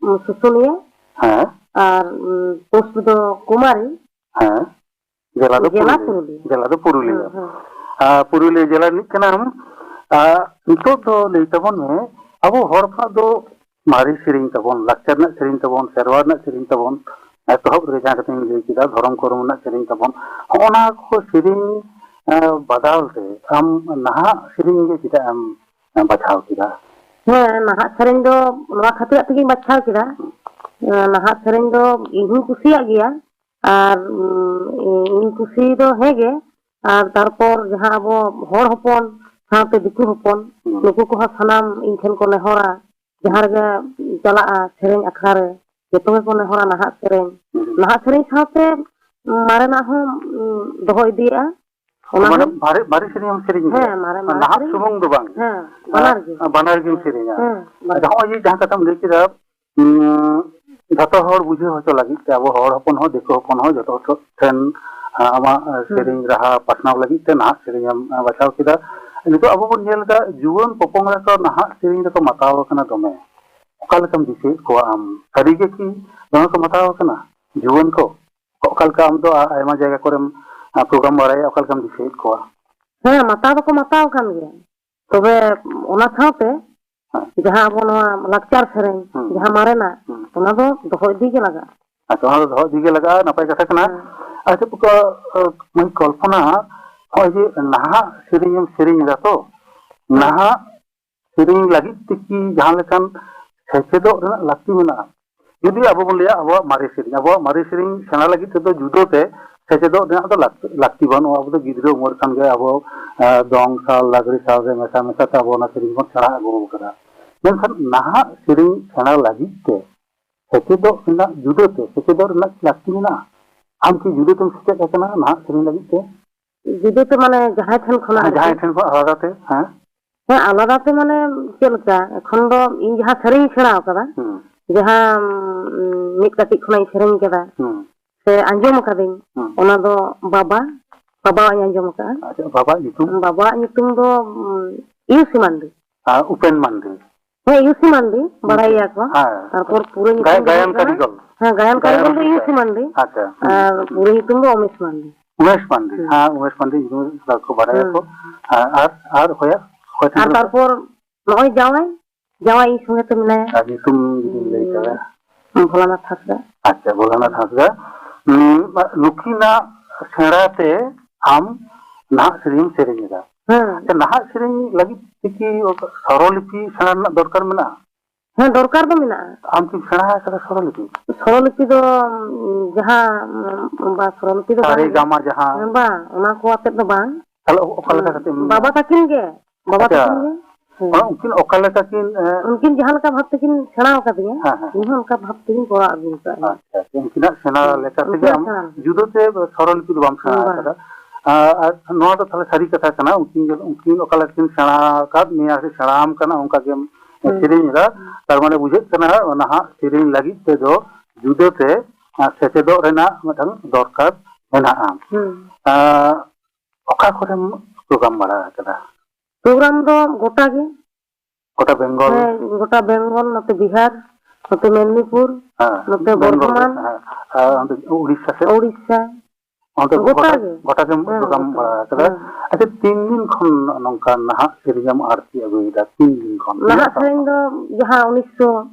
ᱩᱸ, ᱥᱩᱥᱩᱱᱤᱭᱟᱹ᱾ ᱦᱮᱸ᱾ ᱟᱨ, ᱩᱸ, ᱯᱳᱥᱴ ᱫᱚ ᱠᱩᱢᱟᱨᱤ᱾ ᱦᱮᱸ᱾ ᱡᱮᱞᱟ ᱫᱚ ᱡᱮᱞᱟ ᱯᱩᱨᱩᱞᱤᱭᱟᱹ᱾ ᱯᱩᱨᱩᱞᱤᱭᱟᱹ᱾ ᱡᱮᱞᱟ ᱫᱚ ᱯᱩᱨᱩᱞᱤᱭᱟᱹ᱾ ᱦᱮᱸ, ᱦᱮᱸ᱾ ᱟᱨ ᱯᱩᱨᱩᱞᱤᱭᱟᱹ ᱡᱮᱞᱟ ᱨᱤᱱᱤᱡ ᱠᱟᱱᱟᱢ᱾ ᱟᱨ ᱱᱤᱛᱚᱜ ᱫᱚ ᱞᱟᱹᱭ ᱛᱟᱵᱚᱱ ᱢᱮ, ᱟᱵᱚ ᱦᱚᱲ ᱠᱚᱣᱟᱜ ᱫᱚ ᱢᱟᱨᱮ ᱥᱮᱨᱮᱧ ᱛᱟᱵᱚᱱ, ᱞᱟᱠᱪᱟᱨ ᱨᱮᱱᱟᱜ ᱥᱮᱨᱮᱧ ᱛᱟᱵᱚᱱ, ᱥᱮᱨᱣᱟ ᱨᱮᱱᱟᱜ ᱥᱮᱨᱮᱧ ᱛᱟᱵᱚᱱ, ᱮᱛᱚᱦᱚᱵ ᱨᱮ ᱡᱟᱦᱟᱸ ᱠᱟᱛᱷᱟᱧ ᱞᱟᱹᱭ ᱠᱮᱫᱟ, ᱫᱷᱚᱨᱚᱢ ᱠᱚᱨᱚᱢ ᱨᱮᱱᱟᱜ ᱥᱮᱨᱮᱧ ᱛᱟᱵᱚᱱ, ᱦᱚᱸᱜᱼᱚ ᱱᱟ ᱠᱚ ᱥᱮᱨᱮᱧ, ᱮ, ᱵᱟᱫᱟᱞ ᱛᱮ ᱟᱢ ᱱᱟᱦᱟᱜ ᱥᱮᱨᱮᱧ ᱜᱮ ᱪᱮᱫᱟᱜ ᱮᱢ, ᱮ, ᱵᱟᱪᱷᱟᱣ ᱠᱮᱫᱟ? ᱦᱮᱸ, ᱱᱟᱦᱟᱜ ᱥᱮᱨᱮᱧ ᱫᱚ ᱱᱚᱣᱟ ᱠᱷᱟᱹᱛᱤᱨᱟᱜ ᱛᱮᱜᱤᱧ ᱵᱟᱪᱷᱟᱣ ᱠᱮᱫᱟ᱾ ᱮ, ᱱᱟᱦᱟᱜ ᱥᱮᱨᱮᱧ ᱫᱚ ᱤᱧ ᱦᱚᱸᱧ ᱠᱩᱥᱤᱭᱟᱜ ᱜᱮᱭᱟ, ᱟᱨ, ᱩᱸ, ᱤᱧ ᱠᱩᱥᱤ ᱫᱚ ᱦᱮᱸ ᱜᱮ, ᱟᱨ ᱛᱟᱨᱯᱚᱨ ᱡᱟᱦᱟᱸ ᱟᱵᱚ ᱦᱚᱲ ᱦᱚᱯᱚᱱ ᱥᱟᱶᱛᱮ ᱫᱤᱠᱩ ᱦᱚᱯᱚᱱ, ᱦᱩᱸ᱾ ᱱᱩᱠᱩ ᱠᱚᱦᱚᱸ ᱥᱟᱱᱟᱢ ᱤᱧ ᱴᱷᱮᱱ ᱠᱚ ᱱᱮᱦᱚᱨᱟ, ᱡᱟᱦᱟᱸ ᱨᱮᱜᱮ ᱪᱟᱞᱟᱜᱼᱟ ᱥᱮᱨᱮᱧ ᱟᱠᱷᱲᱟ ᱨᱮ, ᱡᱚᱛᱚ ᱜᱮᱠᱚ ᱱᱮᱦᱚᱨᱟ ᱱᱟᱦᱟᱜ ᱥᱮᱨᱮᱧ᱾ ᱦᱩᱸ᱾ ᱱᱟᱦᱟᱜ ᱥᱮᱨᱮᱧ ᱥᱟᱶᱛᱮ ᱢᱟᱨᱮᱱᱟᱜ ᱦᱚᱸ, ᱩᱸ, ᱫᱚᱦᱚ ᱤᱫᱤᱭᱮᱜᱼᱟ᱾ ᱚᱱᱟ ᱢᱟᱱᱮ ᱦᱚᱸ ᱢᱟᱨᱮ, ᱢᱟᱨᱮ ᱥᱮᱨᱮᱧ ᱦᱚᱸ ᱥᱮᱨᱮᱧ ᱜᱮᱭᱟ? ᱦᱮᱸ, ᱢᱟᱨᱮ, ᱢᱟᱨᱮ ᱱᱟᱦᱟᱜ ᱥᱮᱨᱮᱧ᱾ ᱥᱩᱢᱩᱝ ᱫᱚ ᱵᱟᱝ? ᱦᱮᱸ, ᱵᱟᱱᱟᱨ ᱜᱮ᱾ ᱟᱨ ᱵᱟᱱᱟᱨ ᱜᱮᱢ ᱥᱮᱨᱮᱧᱟ? ᱦᱮᱸ, ᱵᱟᱱᱟᱨ᱾ ᱟᱪᱪᱷᱟ, ᱦᱚᱸᱜᱼᱚᱭ ᱡᱮ ᱡᱟᱦᱟᱸ ᱠᱟᱛᱷᱟᱢ ᱞᱟᱹᱭ ᱠᱮᱫᱟ, ᱩᱸ, ᱡᱷᱚᱛᱚ ᱦᱚᱲ ᱵᱩᱡᱷᱟᱹᱣ ᱦᱚᱪᱚ ᱞᱟᱹᱜᱤᱫ ᱛᱮ, ᱟᱵᱚ ᱦᱚᱲ ᱦᱚᱯᱚᱱ ᱦᱚᱸ, ᱫᱤᱠᱩ ᱦᱚᱯᱚᱱ ᱦᱚᱸ, ᱡᱷᱚᱛᱚ ᱦᱚᱲ ᱴᱷᱮᱱ, ᱟ, ᱟᱢᱟᱜ, ᱟ, ᱦᱩᱸ᱾ ᱥᱮᱨᱮᱧ ᱨᱟᱦᱟ ᱯᱟᱥᱱᱟᱣ ᱞᱟᱹᱜᱤᱫ ᱛᱮ ᱱᱟᱦᱟᱜ ᱥᱮᱨᱮᱧ ᱮᱢ, ᱟ, ᱵᱟᱪᱷᱟᱣ ᱠᱮᱫᱟ᱾ ᱱᱤᱛᱚᱜ ᱟᱵᱚ ᱵᱚᱱ ᱧᱮᱞ ᱮᱫᱟ, ᱡᱩᱣᱟᱹᱱ ᱯᱚᱯᱚᱝᱲᱟ ᱠᱚ ᱱᱟᱦᱟᱜ ᱥᱮᱨᱮᱧ ᱨᱮᱠᱚ ᱢᱟᱛᱟᱣ ᱟᱠᱟᱱᱟ ᱫᱚᱢᱮ᱾ ᱚᱠᱟ ᱞᱮᱠᱟᱢ ᱫᱤᱥᱟᱹᱭᱮᱫ ᱠᱚᱣᱟ ᱟᱢ? ᱥᱟᱹᱨᱤ ᱜᱮ ᱠᱤ ᱫᱚᱢᱮ ᱠᱚ ᱢᱟᱛᱟᱣ ᱟᱠᱟᱱᱟ ᱡᱩᱣᱟᱹᱱ ᱠᱚ? ᱚᱠᱟ ᱞᱮᱠᱟ ᱟᱢ ᱫᱚ, ᱟ-, ᱟᱭᱢᱟ ᱡᱟᱭᱜᱟ ᱠᱚᱨᱮᱢ, ᱟ, ᱯᱨᱳᱜᱨᱟᱢ ᱵᱟᱲᱟᱭᱟ, ᱚᱠᱟ ᱞᱮᱠᱟᱢ ᱫᱤᱥᱟᱹᱭᱮᱫ ᱠᱚᱣᱟ? ᱦᱮᱸ, ᱢᱟᱛᱟᱣ ᱫᱚᱠᱚ ᱢᱟᱛᱟᱣ ᱟᱠᱟᱱ ᱜᱮᱭᱟ᱾ ᱛᱚᱵᱮ ᱚᱱᱟ ᱥᱟᱶᱛᱮ ᱦᱮᱸ᱾ ᱡᱟᱦᱟᱸ ᱟᱵᱚ ᱱᱚᱣᱟ ᱞᱟᱠᱪᱟᱨ ᱥᱮᱨᱮᱧ, ᱦᱩᱸ᱾ ᱡᱟᱦᱟᱸ ᱢᱟᱨᱮᱱᱟᱜ, ᱦᱩᱸ᱾ ᱚᱱᱟ ᱫᱚ ᱫᱚᱦᱚ ᱤᱫᱤ ᱜᱮ ᱞᱟᱜᱟᱜᱼᱟ᱾ ᱟᱪᱪᱷᱟ, ᱚᱱᱟ ᱫᱚ ᱫᱚᱦᱚ ᱤᱫᱤ ᱜᱮ ᱞᱟᱜᱟᱜᱼᱟ, ᱱᱟᱯᱟᱭ ᱠᱟᱛᱷᱟ ᱠᱟᱱᱟ᱾ ᱦᱮᱸ᱾ ᱟᱪᱪᱷᱟ, ᱚᱠᱟ, ᱟᱹ, ᱢᱟᱹᱭ ᱠᱚᱞᱯᱚᱱᱟ, ᱱᱚᱜᱼᱚᱭ ᱡᱮ ᱱᱟᱦᱟᱜ ᱥᱮᱨᱮᱧ ᱮᱢ ᱥᱮᱨᱮᱧ ᱮᱫᱟ ᱛᱚ, ᱦᱮᱸ᱾ ᱱᱟᱦᱟᱜ ᱥᱮᱨᱮᱧ ᱞᱟᱹᱜᱤᱫ ᱛᱮ ᱠᱤ ᱡᱟᱦᱟᱸ ᱞᱮᱠᱟᱱ ᱥᱮᱪᱮᱫᱚᱜ ᱨᱮᱱᱟᱜ ᱞᱟᱹᱠᱛᱤ ᱢᱮᱱᱟᱜᱼᱟ? ᱡᱩᱫᱤ ᱟᱵᱚ ᱵᱚᱱ ᱞᱟᱹᱭᱟ ᱟᱵᱚᱣᱟᱜ ᱢᱟᱨᱮ ᱥᱮᱨᱮᱧ, ᱟᱵᱚᱣᱟᱜ ᱢᱟᱨᱮ ᱥᱮᱨᱮᱧ ᱥᱮᱬᱟ ᱞᱟᱹᱜᱤᱫ ᱛᱮᱫᱚ ᱡᱩᱫᱟᱹ ᱛᱮ ᱥᱮᱪᱮᱫᱚᱜ ᱨᱮᱱᱟᱜ ᱫᱚ ᱞᱟᱹᱠ-, ᱞᱟᱹᱠᱛᱤ ᱵᱟᱹᱱᱩᱜᱼᱟ᱾ ᱟᱵᱚ ᱫᱚ ᱜᱤᱫᱽᱨᱟᱹ ᱩᱢᱮᱨ ᱠᱷᱟᱱ ᱜᱮ ᱟᱵᱚ, ᱮ, ᱫᱚᱝ ᱥᱟᱶ, ᱞᱟᱜᱽᱲᱮ ᱥᱟᱶ ᱨᱮ ᱢᱮᱥᱟ ᱢᱮᱥᱟ ᱛᱮ ᱟᱵᱚ ᱚᱱᱟ ᱥᱮᱨᱮᱧ ᱵᱚᱱ ᱥᱮᱬᱟ ᱟᱹᱜᱩ ᱟᱠᱟᱫᱟ᱾ ᱢᱮᱱᱠᱷᱟᱱ ᱱᱟᱦᱟᱜ ᱥᱮᱨᱮᱧ ᱥᱮᱬᱟ ᱞᱟᱹᱜᱤᱫ ᱛᱮ ᱥᱮᱪᱮᱫᱚᱜ ᱨᱮᱱᱟᱜ, ᱡᱩᱫᱟᱹ ᱛᱮ ᱥᱮᱪᱮᱫᱚᱜ ᱨᱮᱱᱟᱜ ᱞᱟᱹᱠᱛᱤ ᱢᱮᱱᱟᱜᱼᱟ? ᱟᱢ ᱠᱤ ᱡᱩᱫᱟᱹ ᱛᱮᱢ ᱥᱮᱪᱮᱫ ᱟᱠᱟᱱᱟ ᱱᱟᱦᱟᱜ ᱥᱮᱨᱮᱧ ᱞᱟᱹᱜᱤᱫ ᱛᱮ? ᱡᱩᱫᱟᱹ ᱛᱮ ᱢᱟᱱᱮ ᱡᱟᱦᱟᱸᱭ ᱴᱷᱮᱱ ᱠᱷᱚᱱᱟᱜ ᱦᱮᱸ, ᱟᱨᱠᱤ? ᱡᱟᱦᱟᱸᱭ ᱴᱷᱮᱱ ᱠᱷᱚᱱ ᱟᱞᱟᱫᱟ ᱛᱮ, ᱦᱮᱸ? ᱦᱮᱸ, ᱟᱞᱟᱫᱟ ᱛᱮ ᱢᱟᱱᱮ ᱪᱮᱫ ᱞᱮᱠᱟ? ᱮᱠᱷᱚᱱ ᱫᱚ ᱤᱧ ᱡᱟᱦᱟᱸ ᱥᱮᱨᱮᱧ ᱥᱮᱬᱟ ᱟᱠᱟᱫᱟ, ᱦᱩᱸ᱾ ᱡᱟᱦᱟᱸ, ᱩᱸ, ᱢᱤᱫ ᱠᱟᱹᱴᱤᱡ ᱠᱷᱚᱱᱟᱜ ᱤᱧ ᱥᱮᱨᱮᱧ ᱠᱟᱫᱟ, ᱦᱩᱸ᱾ ᱥᱮ ᱟᱸᱡᱚᱢ ᱟᱠᱟᱫᱟᱹᱧ, ᱦᱩᱸ᱾ ᱚᱱᱟ ᱫᱚ ᱵᱟᱵᱟ, ᱵᱟᱵᱟᱣᱟᱜ ᱤᱧ ᱟᱸᱡᱚᱢ ᱟᱠᱟᱫᱼᱟ᱾ ᱟᱪᱪᱷᱟ, ᱵᱟᱵᱟᱣᱟᱜ ᱧᱩᱛᱩᱢ? ᱵᱟᱵᱟᱣᱟᱜ ᱧᱩᱛᱩᱢ ᱫᱚ, ᱩᱸ, ᱤᱭᱩᱥᱤ ᱢᱟᱱᱰᱤ᱾ ᱟᱨ ᱩᱯᱮᱱ ᱢᱟᱱᱰᱤ᱾ ᱦᱮᱸ, ᱤᱭᱩᱥᱤ ᱢᱟᱱᱰᱤ, ᱵᱟᱲᱟᱭ ᱜᱮᱭᱟ ᱠᱚ᱾ ᱦᱮᱸ᱾ ᱛᱟᱨᱯᱚᱨ ᱯᱩᱨᱟᱹ ᱧᱩᱛᱩᱢ ᱜᱟᱭ-, ᱫᱚ ᱜᱟᱭᱟᱱ ᱦᱩᱭᱩᱜ ᱠᱟᱱᱟ, ᱠᱟᱹᱨᱤᱜᱚᱞ᱾ ᱦᱮᱸ, ᱜᱟᱭᱟᱱ ᱜᱟᱭᱟᱱ ᱠᱟᱹᱨᱤᱜᱚᱞ ᱫᱚ ᱠᱟᱹᱨᱤᱜᱚᱞ᱾ ᱤᱭᱩᱥᱤ ᱢᱟᱱᱰᱤ᱾ ᱟᱪᱪᱷᱟ᱾ ᱟᱨ ᱯᱩᱨᱟᱹ ᱧᱩᱛᱩᱢ ᱫᱚ ᱚᱢᱤᱥ ᱢᱟᱱᱰᱤ᱾ ᱩᱢᱮᱥ ᱢᱟᱱᱰᱤ᱾ ᱦᱩᱸ᱾ ᱦᱮᱸ, ᱩᱢᱮᱥ ᱢᱟᱱᱰᱤ ᱧᱩᱛᱩᱢ ᱫᱚᱠᱚ ᱵᱟᱲᱟᱭᱟᱠᱚ᱾ ᱦᱩᱸ᱾ ᱟᱨ, ᱟᱨ, ᱟᱨ ᱚᱠᱚᱭᱟᱜ? ᱚᱠᱚᱭ ᱴᱷᱮᱱ ᱟᱨ ᱠᱷᱚᱱ? ᱛᱟᱨᱯᱚᱨ ᱱᱚᱜᱼᱚᱭ ᱡᱟᱶᱟᱭ, ᱡᱟᱶᱟᱭ ᱤᱧ ᱥᱚᱸᱜᱮ ᱛᱮ ᱢᱮᱱᱟᱭᱟ᱾ ᱟᱨ ᱧᱩᱛᱩᱢ ᱡᱩᱫᱤᱢ ᱞᱟᱹᱭ ᱫᱟᱲᱮᱭᱟᱜᱼᱟ᱾ ᱦᱩᱸ, ᱵᱷᱳᱞᱟᱱᱟᱛᱷ ᱦᱟᱸᱥᱫᱟ᱾ ᱟᱪᱪᱷᱟ, ᱵᱷᱳᱞᱟᱱᱟᱛᱷ ᱦᱟᱸᱥᱫᱟ᱾ ᱩᱸ, ᱱᱩᱠᱤᱱᱟᱜ ᱥᱮᱬᱟ ᱛᱮ ᱟᱢ ᱱᱟᱦᱟᱜ ᱥᱮᱨᱮᱧ ᱮᱢ ᱥᱮᱨᱮᱧ ᱮᱫᱟ᱾ ᱦᱮᱸ᱾ ᱟᱪᱪᱷᱟ, ᱱᱟᱦᱟᱜ ᱥᱮᱨᱮᱧ ᱞᱟᱹᱜᱤᱫ ᱛᱮ ᱠᱤ ᱥᱚᱨᱚᱞᱤᱯᱤ ᱥᱮᱬᱟ ᱨᱮᱱᱟᱜ ᱫᱚᱨᱠᱟᱨ ᱢᱮᱱᱟᱜᱼᱟ? ᱦᱮᱸ, ᱫᱚᱨᱠᱟᱨ ᱫᱚ ᱢᱮᱱᱟᱜᱼᱟ᱾ ᱟᱢ ᱠᱤᱢ ᱥᱮᱬᱟ ᱟᱠᱟᱫᱟ ᱥᱚᱨᱚᱞᱤᱯᱤ? ᱥᱚᱨᱚᱞᱤᱯᱤ ᱫᱚ, ᱩᱸ, ᱡᱟᱦᱟᱸ, ᱩᱸ, ᱵᱟ, ᱥᱚᱨᱚᱞᱤᱯᱤ ᱫᱚ ᱥᱟᱨᱮ ᱵᱟᱝ᱾ ᱜᱟᱢᱟ ᱡᱟᱦᱟᱸ᱾ ᱦᱮᱸ, ᱵᱟᱝ, ᱚᱱᱟ ᱠᱚ ᱟᱛᱮᱫ ᱫᱚ ᱵᱟᱝ᱾ ᱛᱟᱦᱞᱮ ᱚ-, ᱚᱠᱟ ᱞᱮᱠᱟ ᱠᱟᱛᱮ ᱮᱢ ᱵᱟᱵᱟ ᱛᱟᱹᱠᱤᱱ ᱜᱮ, ᱵᱟᱵᱟ ᱟᱪᱪᱷᱟ᱾ ᱛᱟᱹᱠᱤᱱ ᱜᱮ᱾ ᱦᱮᱸ᱾ ᱚᱱᱟ ᱩᱱᱠᱤᱱ ᱚᱠᱟ ᱞᱮᱠᱟ ᱠᱤᱱ, ᱮ, ᱩᱱᱠᱤᱱ ᱡᱟᱦᱟᱸ ᱞᱮᱠᱟ ᱵᱷᱟᱵᱽ ᱛᱮᱠᱤᱱ ᱥᱮᱬᱟ ᱟᱠᱟᱫᱤᱧᱟ, ᱦᱮᱸ, ᱦᱮᱸ, ᱦᱮᱸ᱾ ᱤᱧ ᱦᱚᱸ ᱚᱱᱠᱟ ᱵᱷᱟᱵᱽ ᱛᱮᱜᱤᱧ ᱠᱚᱨᱟᱣ ᱟᱹᱜᱩ ᱟᱠᱟᱫᱼᱟ᱾ ᱟᱪᱪᱷᱟ, ᱟᱪᱪᱷᱟ᱾ ᱩᱱᱠᱤᱱᱟᱜ ᱥᱮᱬᱟ ᱦᱮᱸ, ᱞᱮᱠᱟ ᱛᱮᱜᱮ ᱩᱱᱠᱤᱱᱟᱜ ᱟᱢ ᱥᱮᱬᱟ᱾ ᱡᱩᱫᱟᱹ ᱛᱮ ᱥᱚᱨᱚᱞᱤᱯᱤ ᱫᱚ ᱵᱟᱢ ᱥᱮᱬᱟ ᱵᱟᱝ᱾ ᱟᱠᱟᱫᱟ᱾ ᱟᱨ, ᱟᱨ ᱱᱚᱣᱟ ᱫᱚ ᱛᱟᱦᱞᱮ ᱥᱟᱹᱨᱤ ᱠᱟᱛᱷᱟ ᱠᱟᱱᱟ, ᱩᱱᱠᱤᱱ ᱡᱚ-, ᱩᱱᱠᱤᱱ ᱚᱠᱟ ᱞᱮᱠᱟ ᱠᱤᱱ ᱥᱮᱬᱟ ᱟᱠᱟᱫ ᱢᱮᱭᱟ ᱥᱮ ᱥᱮᱬᱟ ᱟᱢ ᱠᱟᱱᱟ, ᱚᱱᱠᱟ ᱜᱮᱢ ᱦᱮᱸ᱾ ᱥᱮᱨᱮᱧ ᱮᱫᱟ᱾ ᱦᱮᱸ᱾ ᱛᱟᱨ ᱢᱟᱱᱮ ᱵᱩᱡᱷᱟᱹᱜ ᱠᱟᱱᱟ, ᱱᱟᱦᱟᱜ ᱥᱮᱨᱮᱧ ᱞᱟᱹᱜᱤᱫ ᱛᱮᱫᱚ ᱡᱩᱫᱟᱹ ᱛᱮ, ᱟᱨ, ᱥᱮᱪᱮᱫᱚᱜ ᱨᱮᱱᱟᱜ ᱢᱤᱫᱴᱟᱝ ᱫᱚᱨᱠᱟᱨ ᱢᱮᱱᱟᱜᱼᱟ᱾ ᱦᱮᱸ᱾ ᱟᱨ ᱚᱠᱟ ᱠᱚᱨᱮᱢ ᱯᱨᱳᱜᱨᱟᱢ ᱵᱟᱲᱟ ᱟᱠᱟᱫᱟ? ᱯᱨᱳᱜᱨᱟᱢ ᱫᱚ ᱜᱚᱴᱟ ᱜᱮ᱾ ᱜᱚᱴᱟ ᱵᱮᱝᱜᱚᱞ? ᱦᱮᱸ, ᱜᱚᱴᱟ ᱵᱮᱝᱜᱚᱞ, ᱱᱚᱛᱮ ᱵᱤᱦᱟᱨ, ᱱᱚᱛᱮ ᱢᱮᱫᱽᱱᱤᱯᱩᱨ, ᱦᱮᱸ, ᱱᱚᱛᱮ ᱵᱮᱝᱜᱚᱞ ᱨᱮ, ᱵᱚᱨᱫᱷᱚᱢᱟᱱ, ᱦᱮᱸ, ᱟᱨ ᱚᱱᱛᱮ ᱩᱲᱤᱥᱥᱟ ᱥᱮᱫ? ᱩᱲᱤᱥᱥᱟ᱾ ᱚᱱᱛᱮ ᱜᱚᱴᱟ ᱜᱚᱴᱟ, ᱜᱮ᱾ ᱜᱚᱴᱟ ᱜᱮᱢ ᱦᱮᱸ, ᱯᱨᱳᱜᱨᱟᱢ ᱜᱚᱴᱟ᱾ ᱵᱟᱲᱟ ᱟᱠᱟᱫᱟ? ᱦᱮᱸ᱾ ᱟᱪᱪᱷᱟ, ᱛᱤᱱ ᱫᱤᱱ ᱠᱷᱚᱱ ᱱᱚᱝᱠᱟ ᱱᱟᱦᱟᱜ ᱥᱮᱨᱮᱧ ᱮᱢ ᱟᱹᱲᱛᱤ ᱟᱹᱜᱩᱭᱮᱫᱟ? ᱛᱤᱱ ᱫᱤᱱ ᱠᱷᱚᱱ? ᱱᱟᱦᱟᱜ ᱛᱤᱱᱟᱹᱜ ᱥᱮᱨᱮᱧ ᱥᱟᱞ? ᱫᱚ ᱡᱟᱦᱟᱸ ᱩᱱᱤᱥᱥᱚ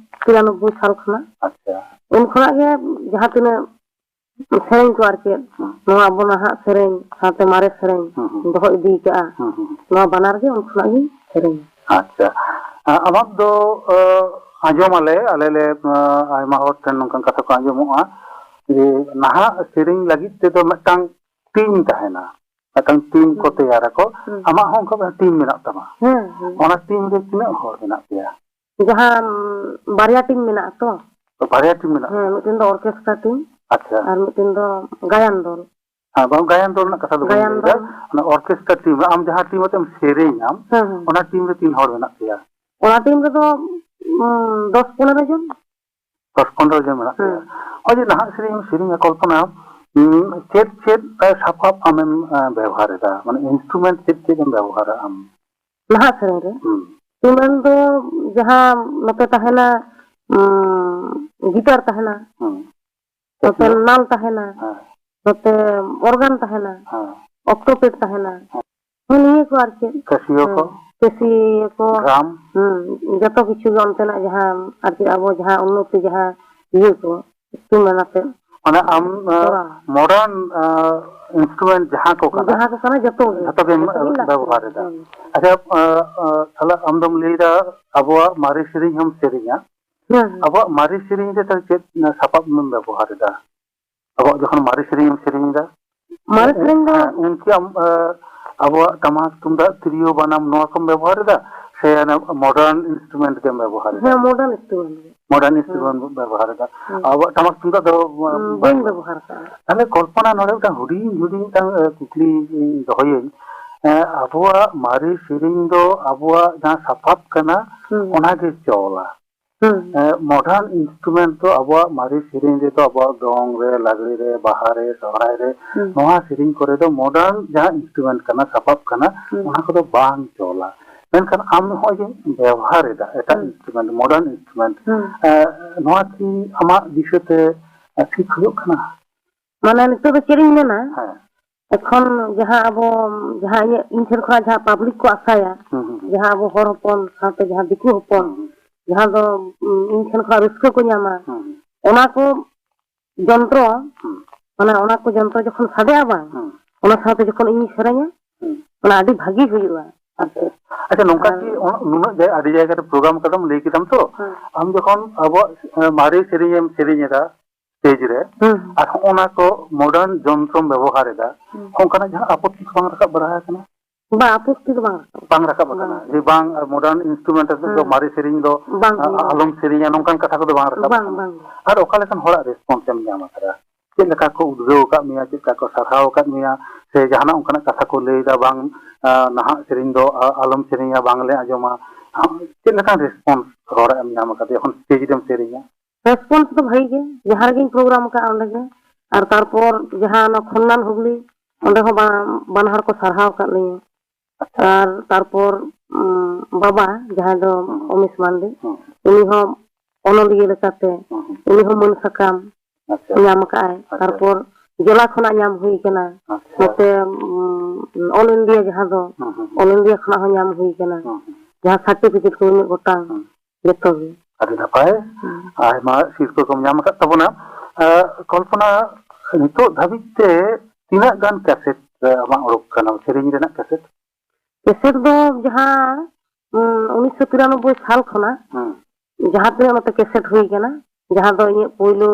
ᱛᱤᱨᱟᱱᱚᱵᱵᱳᱭ ᱥᱟᱞ ᱠᱷᱚᱱᱟᱜ᱾ ᱟᱪᱪᱷᱟ᱾ ᱩᱱ ᱠᱷᱚᱱᱟᱜ ᱜᱮ ᱡᱟᱦᱟᱸ ᱛᱤᱱᱟᱹᱜ ᱥᱮᱨᱮᱧ ᱠᱚ ᱟᱨ ᱪᱮᱫ, ᱦᱩᱸ᱾ ᱱᱚᱣᱟ ᱟᱵᱚ ᱱᱟᱦᱟᱜ ᱥᱮᱨᱮᱧ ᱥᱟᱶᱛᱮ ᱢᱟᱨᱮ ᱥᱮᱨᱮᱧ ᱦᱩᱸ, ᱦᱩᱸ, ᱦᱩᱸ᱾ ᱫᱚᱦᱚ ᱤᱫᱤ ᱠᱟᱜᱼᱟ, ᱦᱩᱸ, ᱦᱩᱸ, ᱦᱩᱸ᱾ ᱱᱚᱣᱟ ᱵᱟᱱᱟᱨ ᱜᱮ ᱩᱱ ᱠᱷᱚᱱᱟᱜ ᱜᱤᱧ ᱥᱮᱨᱮᱧᱟ᱾ ᱟᱪᱪᱷᱟ᱾ ᱟ-, ᱟᱢᱟᱜ ᱫᱚ, ᱟ, ᱟᱸᱡᱚᱢ ᱟᱞᱮ, ᱟᱞᱮ ᱞᱮ, ᱟ, ᱟᱭᱢᱟ ᱦᱚᱲ ᱴᱷᱮᱱ ᱱᱚᱝᱠᱟᱱ ᱠᱟᱛᱷᱟ ᱠᱚ ᱟᱸᱡᱚᱢᱚᱜᱼᱟ ᱡᱮ ᱱᱟᱦᱟᱜ ᱥᱮᱨᱮᱧ ᱞᱟᱹᱜᱤᱫ ᱛᱮᱫᱚ ᱢᱤᱫᱴᱟᱝ ᱴᱤᱢ ᱛᱟᱦᱮᱱᱟ, ᱢᱤᱫᱴᱟᱝ ᱴᱤᱢ ᱠᱚ ᱦᱩᱸ᱾ ᱛᱮᱭᱟᱨᱟᱠᱚ᱾ ᱦᱩᱸ᱾ ᱟᱢᱟᱜ ᱦᱚᱸ ᱚᱱᱠᱟ ᱢᱤᱫᱴᱟᱝ ᱴᱤᱢ ᱢᱮᱱᱟᱜ ᱛᱟᱢᱟ᱾ ᱦᱩᱸ, ᱦᱩᱸ᱾ ᱚᱱᱟ ᱴᱤᱢ ᱨᱮ ᱛᱤᱱᱟᱹᱜ ᱦᱚᱲ ᱢᱮᱱᱟᱜ ᱯᱮᱭᱟ? ᱡᱟᱦᱟᱸ, ᱩᱸ, ᱵᱟᱨᱭᱟ ᱴᱤᱢ ᱢᱮᱱᱟᱜᱼᱟ ᱛᱚ᱾ ᱛᱚ, ᱵᱟᱨᱭᱟ ᱴᱤᱢ ᱢᱮᱱᱟᱜᱼᱟ? ᱦᱮᱸ, ᱢᱤᱫᱴᱮᱱ ᱫᱚ ᱚᱨᱠᱮᱥᱴᱨᱟ ᱴᱤᱢ ᱟᱪᱪᱷᱟ᱾ ᱟᱨ ᱢᱤᱫᱴᱮᱱ ᱫᱚ ᱜᱟᱭᱟᱱ ᱫᱚᱞ᱾ ᱦᱮᱸ, ᱵᱟᱝ, ᱜᱟᱭᱟᱱ ᱫᱚᱞ ᱨᱮᱱᱟᱜ ᱠᱟᱛᱷᱟ ᱫᱚ ᱵᱟᱹᱧ ᱜᱟᱭᱟᱱ ᱞᱟᱹᱭᱫᱟ᱾ ᱫᱚᱞ᱾ ᱚᱱᱟ ᱚᱨᱠᱮᱥᱴᱨᱟ ᱴᱤᱢ, ᱟᱢ ᱡᱟᱦᱟᱸ ᱴᱤᱢ ᱟᱛᱮᱢ ᱥᱮᱨᱮᱧᱟᱢ, ᱦᱮᱸ, ᱦᱮᱸ᱾ ᱚᱱᱟ ᱴᱤᱢ ᱨᱮ ᱛᱤᱱ ᱦᱚᱲ ᱢᱮᱱᱟᱜ ᱯᱮᱭᱟ? ᱚᱱᱟ ᱴᱤᱢ ᱨᱮᱫᱚ, ᱩᱸ, ᱫᱚᱥ ᱯᱚᱱᱨᱚ ᱡᱚᱱ᱾ ᱫᱚᱥ ᱯᱚᱱᱨᱚ ᱡᱚᱱ ᱢᱮᱱᱟᱜ ᱯᱮᱭᱟ᱾ ᱦᱮᱸ᱾ ᱱᱚᱜᱼᱚᱭ ᱡᱮ ᱱᱟᱦᱟᱜ ᱥᱮᱨᱮᱧ ᱮᱢ ᱥᱮᱨᱮᱧᱟ, ᱠᱚᱞᱯᱚᱱᱟ, ᱩᱸ, ᱪᱮᱫ ᱪᱮᱫ, ᱮ, ᱥᱟᱯᱟᱵ ᱟᱢᱮᱢ, ᱮ, ᱵᱮᱵᱚᱦᱟᱨ ᱮᱫᱟ? ᱢᱟᱱᱮ, instrument ᱪᱮᱫ ᱪᱮᱫ ᱮᱢ ᱵᱮᱵᱚᱦᱟᱨᱟ ᱟᱢ? ᱱᱟᱦᱟᱜ ᱥᱮᱨᱮᱧ ᱨᱮ? ᱦᱩᱸ᱾ ᱛᱩᱢᱟᱹᱞ ᱫᱚ ᱡᱟᱦᱟᱸ ᱱᱚᱛᱮ ᱛᱟᱦᱮᱱᱟ, ᱩᱸ, ᱜᱤᱴᱟᱨ ᱛᱟᱦᱮᱱᱟ, ᱦᱩᱸ᱾ ᱱᱚᱛᱮ ᱱᱟᱞ ᱛᱟᱦᱮᱱᱟ, ᱦᱮᱸ᱾ ᱱᱚᱛᱮ ᱚᱨᱜᱟᱱ ᱛᱟᱦᱮᱱᱟ, ᱦᱮᱸ᱾ ᱚᱠᱴᱳᱯᱮᱰ ᱛᱟᱦᱮᱱᱟ᱾ ᱦᱮᱸ᱾ ᱦᱮᱸ, ᱱᱤᱭᱟᱹ ᱠᱚ ᱟᱨ ᱪᱮᱫ? ᱠᱮᱥᱤᱭᱳ ᱠᱚ? ᱦᱮᱸ, ᱠᱮᱥᱤᱭᱳ ᱠᱚ᱾ ᱰᱨᱟᱢ? ᱦᱮᱸ, ᱡᱚᱛᱚ ᱠᱤᱪᱷᱩ ᱜᱮ ᱚᱱᱛᱮᱱᱟᱜ ᱡᱟᱦᱟᱸ ᱟᱨ ᱪᱮᱫ ᱟᱵᱚ ᱡᱟᱦᱟᱸ ᱩᱱᱱᱚᱛᱤ ᱡᱟᱦᱟᱸ ᱤᱭᱟᱹ ᱠᱚ, ᱤᱥᱤᱱ ᱟᱛᱮ᱾ ᱢᱟᱱᱮ ᱟᱢ, ᱟᱸ, ᱠᱚᱨᱟᱣ᱾ Modern, ᱟᱸ, instrument ᱡᱟᱦᱟᱸ ᱠᱚ ᱠᱟᱱᱟ, ᱡᱟᱦᱟᱸ ᱠᱚ ᱠᱟᱱᱟ ᱡᱚᱛᱚ ᱜᱮ᱾ ᱡᱷᱚᱛᱚ ᱜᱮᱢ ᱡᱚᱛᱚ ᱜᱮ ᱞᱟᱹᱠᱛᱤ ᱵᱮᱵᱚᱦᱟᱨ ᱠᱟᱱᱟ᱾ ᱮᱫᱟ᱾ ᱦᱮᱸ᱾ ᱟᱪᱪᱷᱟ, ᱟᱸ, ᱟᱸ, ᱛᱟᱦᱞᱮ ᱟᱢ ᱫᱚᱢ ᱞᱟᱹᱭ ᱮᱫᱟ ᱟᱵᱚᱣᱟᱜ ᱢᱟᱨᱮ ᱥᱮᱨᱮᱧ ᱦᱚᱸᱢ ᱥᱮᱨᱮᱧᱟ᱾ ᱦᱮᱸ, ᱦᱮᱸ᱾ ᱟᱵᱚᱣᱟᱜ ᱢᱟᱨᱮ ᱥᱮᱨᱮᱧ ᱨᱮ ᱛᱟᱦᱞᱮ ᱪᱮᱫ ᱥᱟᱯᱟᱵ ᱮᱢ ᱵᱮᱵᱚᱦᱟᱨ ᱮᱫᱟ? ᱟᱵᱚᱣᱟᱜ ᱡᱚᱠᱷᱚᱱ ᱢᱟᱨᱮ ᱥᱮᱨᱮᱧ ᱮᱢ ᱥᱮᱨᱮᱧ ᱮᱫᱟ, ᱢᱟᱨᱮ ᱥᱮᱨᱮᱧ ᱫᱚ ᱦᱮᱸ, ᱩᱱᱠᱤ ᱟᱢ, ᱮ, ᱟᱵᱚᱣᱟᱜ ᱴᱟᱢᱟᱠ, ᱛᱩᱢᱫᱟᱜ, ᱛᱤᱨᱭᱳ, ᱵᱟᱱᱟᱢ ᱱᱚᱣᱟ ᱠᱚᱢ ᱵᱮᱵᱚᱦᱟᱨ ᱮᱫᱟ, ᱥᱮ ᱚᱱᱟ modern instrument ᱜᱮᱢ ᱵᱮᱵᱚᱦᱟᱨ ᱮᱫᱟ? ᱦᱮᱸ, modern instrument ᱜᱮ᱾ Modern instrument ᱦᱮᱸ᱾ ᱵᱚᱱ ᱵᱮᱵᱚᱦᱟᱨ ᱮᱫᱟ᱾ ᱦᱮᱸ᱾ ᱟᱵᱚᱣᱟᱜ ᱴᱟᱢᱟᱠ ᱛᱩᱢᱫᱟᱜ ᱫᱚ, ᱦᱩᱸ, ᱵᱟᱝ ᱵᱟᱹᱧ ᱵᱮᱵᱚᱦᱟᱨ ᱠᱟᱜᱼᱟ᱾ ᱛᱟᱦᱞᱮ ᱠᱚᱞᱯᱚᱱᱟ, ᱱᱚᱰᱮ ᱢᱤᱫᱴᱟᱝ ᱦᱩᱰᱤᱧ, ᱦᱩᱰᱤᱧ ᱢᱤᱫᱴᱟᱝ, ᱮ, ᱠᱩᱠᱞᱤ ᱫᱚᱦᱚᱭᱟᱹᱧ᱾ ᱮ, ᱟᱵᱚᱣᱟᱜ ᱢᱟᱨᱮ ᱥᱮᱨᱮᱧ ᱫᱚ ᱟᱵᱚᱣᱟᱜ ᱡᱟᱦᱟᱸ ᱥᱟᱯᱟᱵ ᱠᱟᱱᱟ, ᱦᱩᱸ᱾ ᱚᱱᱟᱜᱮ ᱪᱚᱞᱟ᱾ ᱦᱩᱸ᱾ ᱮ, modern instrument ᱫᱚ ᱟᱵᱚᱣᱟᱜ ᱢᱟᱨᱮ ᱥᱮᱨᱮᱧ ᱨᱮᱫᱚ, ᱟᱵᱚᱣᱟᱜ ᱫᱚᱝ ᱨᱮ, ᱞᱟᱜᱽᱲᱮ ᱨᱮ, ᱵᱟᱦᱟ ᱨᱮ, ᱥᱚᱦᱨᱟᱭ ᱨᱮ, ᱦᱩᱸ᱾ ᱱᱚᱣᱟ ᱥᱮᱨᱮᱧ ᱠᱚᱨᱮ ᱫᱚ modern ᱡᱟᱦᱟᱸ instrument ᱠᱟᱱᱟ, ᱥᱟᱯᱟᱵ ᱠᱟᱱᱟ, ᱦᱩᱸ᱾ ᱚᱱᱟ ᱠᱚᱫᱚ ᱵᱟᱝ ᱪᱚᱞᱟ᱾ ᱢᱮᱱᱠᱷᱟᱱ ᱟᱢ ᱱᱚᱜᱼᱚᱭ ᱡᱮ ᱵᱮᱣᱦᱟᱨ ᱮᱫᱟ ᱮᱴᱟᱜ ᱦᱩᱸ᱾ Instrument, modern instrument, ᱦᱩᱸ᱾ ᱮ, ᱱᱚᱣᱟ ᱠᱤ ᱟᱢᱟᱜ ᱫᱤᱥᱟᱹᱛᱮ, ᱮ, ᱴᱷᱤᱠ ᱦᱩᱭᱩᱜ ᱠᱟᱱᱟ? ᱢᱟᱱᱮ ᱱᱤᱛᱚᱜ ᱫᱚ ᱪᱮᱫ ᱤᱧ ᱢᱮᱱᱟ? ᱦᱮᱸ᱾ ᱮᱠᱷᱚᱱ ᱡᱟᱦᱟᱸ ᱟᱵᱚ, ᱡᱟᱦᱟᱸ ᱤᱧᱟᱹᱜ, ᱤᱧ ᱴᱷᱮᱱ ᱠᱷᱚᱱᱟᱜ ᱡᱟᱦᱟᱸ public ᱠᱚ ᱟᱥᱟᱭᱟ, ᱦᱩᱸ, ᱦᱩᱸ, ᱦᱩᱸ᱾ ᱡᱟᱦᱟᱸ ᱟᱵᱚ ᱦᱚᱲ ᱦᱚᱯᱚᱱ ᱥᱟᱶᱛᱮ ᱡᱟᱦᱟᱸ ᱫᱤᱠᱩ ᱦᱚᱯᱚᱱ, ᱦᱩᱸ, ᱦᱩᱸ᱾ ᱡᱟᱦᱟᱸ ᱫᱚ, ᱩᱸ, ᱤᱧ ᱴᱷᱮᱱ ᱠᱷᱚᱱᱟᱜ ᱨᱟᱹᱥᱠᱟᱹ ᱠᱚ ᱧᱟᱢᱟ, ᱦᱩᱸ, ᱦᱩᱸ᱾ ᱚᱱᱟ ᱠᱚ ᱡᱚᱱᱛᱨᱚ, ᱦᱩᱸ᱾ ᱢᱟᱱᱮ ᱚᱱᱟ ᱠᱚ ᱡᱚᱱᱛᱨᱚ ᱡᱚᱠᱷᱚᱱ ᱥᱟᱰᱮᱜᱼᱟ ᱵᱟᱝ, ᱦᱩᱸ᱾ ᱚᱱᱟ ᱥᱟᱶᱛᱮ ᱡᱚᱠᱷᱚᱱ ᱤᱧᱤᱧ ᱥᱮᱨᱮᱧᱟ, ᱦᱩᱸ᱾ ᱚᱱᱟ ᱟᱹᱰᱤ ᱵᱷᱟᱹᱜᱤ ᱦᱩᱭᱩᱜᱼᱟ᱾ ᱟᱪᱪᱷᱟ᱾ ᱟᱪᱪᱷᱟ, ᱱᱚᱝᱠᱟ ᱟᱨ ᱠᱤ ᱚᱱ-, ᱱᱩᱱᱟᱹᱜ ᱡᱟ-, ᱟᱹᱰᱤ ᱡᱟᱭᱜᱟ ᱨᱮ program ᱠᱟᱫᱟᱢ, ᱞᱟᱹᱭ ᱠᱮᱫᱟᱢ ᱛᱚ, ᱦᱩᱸ᱾ ᱟᱢ ᱡᱚᱠᱷᱚᱱ ᱟᱵᱚᱣᱟᱜ, ᱮ, ᱢᱟᱨᱮ ᱥᱮᱨᱮᱧ ᱮᱢ ᱥᱮᱨᱮᱧ ᱮᱫᱟ, stage ᱨᱮ, ᱦᱩᱸ᱾ ᱟᱨ ᱦᱚᱸᱜᱼᱚ ᱱᱟ ᱠᱚ modern ᱡᱚᱱᱛᱨᱚᱢ ᱵᱮᱵᱚᱦᱟᱨ ᱮᱫᱟ, ᱦᱩᱸ᱾ ᱚᱱᱠᱟᱱᱟᱜ ᱡᱟᱦᱟᱸ ᱟᱯᱚᱛᱛᱤ ᱠᱚ ᱵᱟᱝ ᱨᱟᱠᱟᱵ ᱵᱟᱲᱟ ᱟᱠᱟᱱᱟ? ᱵᱟ, ᱟᱯᱚᱛᱛᱤ ᱫᱚ ᱵᱟᱝ ᱨᱟᱠᱟᱵ᱾ ᱵᱟᱝ ᱨᱟᱠᱟᱵ ᱟᱠᱟᱱᱟ᱾ ᱵᱟᱝ᱾ ᱡᱮ ᱵᱟᱝ, modern instrument ᱟᱛᱮ ᱫᱚ ᱦᱩᱸ᱾ ᱢᱟᱨᱮ ᱥᱮᱨᱮᱧ ᱫᱚ, ᱵᱟᱝ, ᱟ-, ᱵᱟᱝ᱾ ᱟᱞᱚᱢ ᱥᱮᱨᱮᱧᱟ, ᱱᱚᱝᱠᱟᱱ ᱠᱟᱛᱷᱟ ᱠᱚᱫᱚ ᱵᱟᱝ ᱨᱟᱠᱟᱵ ᱵᱟᱝ, ᱟᱠᱟᱱᱟ᱾ ᱵᱟᱝ᱾ ᱟᱨ ᱚᱠᱟ ᱞᱮᱠᱟᱱ ᱦᱚᱲᱟᱜ response ᱮᱢ ᱧᱟᱢ ᱟᱠᱟᱫᱟ? ᱪᱮᱫ ᱞᱮᱠᱟ ᱠᱚ ᱩᱫᱽᱜᱟᱹᱣ ᱟᱠᱟᱫ ᱢᱮᱭᱟ, ᱪᱮᱫ ᱞᱮᱠᱟ ᱠᱚ ᱥᱟᱨᱦᱟᱣ ᱟᱠᱟᱫ ᱢᱮᱭᱟ, ᱥᱮ ᱡᱟᱦᱟᱱᱟᱜ ᱚᱱᱠᱟᱱᱟᱜ ᱠᱟᱛᱷᱟ ᱠᱚ ᱞᱟᱹᱭ ᱮᱫᱟ, ᱵᱟᱝ, ᱟ, ᱱᱟᱦᱟᱜ ᱥᱮᱨᱮᱧ ᱫᱚ, ᱟ-, ᱟᱞᱚᱢ ᱥᱮᱨᱮᱧᱟ, ᱵᱟᱝᱞᱮ ᱟᱸᱡᱚᱢᱟ? ᱪᱮᱫ ᱞᱮᱠᱟᱱ response ᱦᱚᱲᱟᱜ ᱮᱢ ᱧᱟᱢ ᱟᱠᱟᱫᱟ ᱡᱚᱠᱷᱚᱱ stage ᱨᱮᱢ ᱥᱮᱨᱮᱧᱟ? Response ᱫᱚ ᱵᱷᱟᱹᱜᱤ ᱜᱮ, ᱡᱟᱦᱟᱸ ᱨᱮᱜᱮᱧ program ᱟᱠᱟᱫᱼᱟ ᱚᱸᱰᱮ ᱜᱮ᱾ ᱟᱨ ᱛᱟᱨᱯᱚᱨ ᱡᱟᱦᱟᱸ ᱚᱱᱟ ᱠᱷᱚᱱᱱᱟᱱ ᱦᱩᱜᱽᱞᱤ, ᱚᱸᱰᱮ ᱦᱚᱸ ᱵᱟ-, ᱵᱟᱱᱟ ᱦᱚᱲ ᱠᱚ ᱥᱟᱨᱦᱟᱣ ᱟᱠᱟᱫ ᱞᱤᱧᱟᱹ᱾ ᱟᱪᱪᱷᱟ᱾ ᱟᱨ ᱛᱟᱨᱯᱚᱨ, ᱩᱸ, ᱵᱟᱵᱟ, ᱡᱟᱦᱟᱸᱭ ᱫᱚ ᱦᱩᱸ᱾ ᱚᱢᱤᱥ ᱢᱟᱱᱰᱤ, ᱦᱩᱸ᱾ ᱩᱱᱤ ᱦᱚᱸ ᱚᱱᱚᱞᱤᱭᱟᱹ ᱞᱮᱠᱟᱛᱮ, ᱦᱩᱸ, ᱦᱩᱸ᱾ ᱩᱱᱤ ᱦᱚᱸ ᱢᱟᱹᱱ ᱥᱟᱠᱟᱢ ᱟᱪᱪᱷᱟ᱾ ᱧᱟᱢ ᱟᱠᱟᱫᱼᱟᱭ᱾ ᱟᱪᱪᱷᱟ᱾ ᱛᱟᱨᱯᱚᱨ ᱡᱮᱞᱟ ᱠᱷᱚᱱᱟᱜ ᱧᱟᱢ ᱦᱩᱭ ᱠᱟᱱᱟ᱾ ᱟᱪᱪᱷᱟ᱾ ᱱᱚᱛᱮ, ᱩᱸ, ᱚᱞ ᱤᱱᱰᱤᱭᱟ ᱡᱟᱦᱟᱸ ᱫᱚ, ᱦᱩᱸ, ᱦᱩᱸ, ᱦᱩᱸ᱾ ᱚᱞ ᱤᱱᱰᱤᱭᱟ ᱠᱷᱚᱱᱟᱜ ᱦᱚᱸ ᱧᱟᱢ ᱦᱩᱭ ᱠᱟᱱᱟ᱾ ᱦᱩᱸ, ᱦᱩᱸ᱾ ᱡᱟᱦᱟᱸ ᱥᱟᱨᱴᱤᱯᱷᱤᱠᱮᱴ ᱠᱚ ᱢᱤᱢᱤᱫ ᱜᱚᱴᱟᱝ, ᱦᱩᱸ᱾ ᱡᱚᱛᱚ ᱜᱮ᱾ ᱟᱹᱰᱤ ᱱᱟᱯᱟᱭ᱾ ᱦᱩᱸ᱾ ᱟᱭᱢᱟ ᱥᱤᱨᱯᱟᱹ ᱠᱚᱢ ᱧᱟᱢ ᱟᱠᱟᱫ ᱛᱟᱵᱚᱱᱟ᱾ ᱟᱸ, ᱠᱚᱞᱯᱚᱱᱟ, ᱱᱤᱛᱚᱜ ᱫᱷᱟᱹᱵᱤᱡ ᱛᱮ ᱛᱤᱱᱟᱹᱜ ᱜᱟᱱ ᱠᱮᱥᱮᱴ, ᱟᱸ, ᱟᱢᱟᱜ ᱩᱰᱩᱠ ᱠᱟᱱᱟ, ᱥᱮᱨᱮᱧ ᱨᱮᱱᱟᱜ ᱠᱮᱥᱮᱴ? ᱠᱮᱥᱮᱴ ᱫᱚ ᱡᱟᱦᱟᱸ, ᱩᱸ, ᱩᱱᱤᱥᱥᱚ ᱛᱤᱨᱟᱱᱚᱵᱵᱳᱭ ᱥᱟᱞ ᱠᱷᱚᱱᱟᱜ ᱦᱩᱸ᱾ ᱡᱟᱦᱟᱸ ᱛᱤᱱᱟᱹᱜ ᱱᱚᱛᱮ ᱠᱮᱥᱮᱴ ᱦᱩᱭ ᱠᱟᱱᱟ, ᱡᱟᱦᱟᱸ ᱫᱚ ᱤᱧᱟᱹᱜ ᱯᱳᱭᱞᱳ,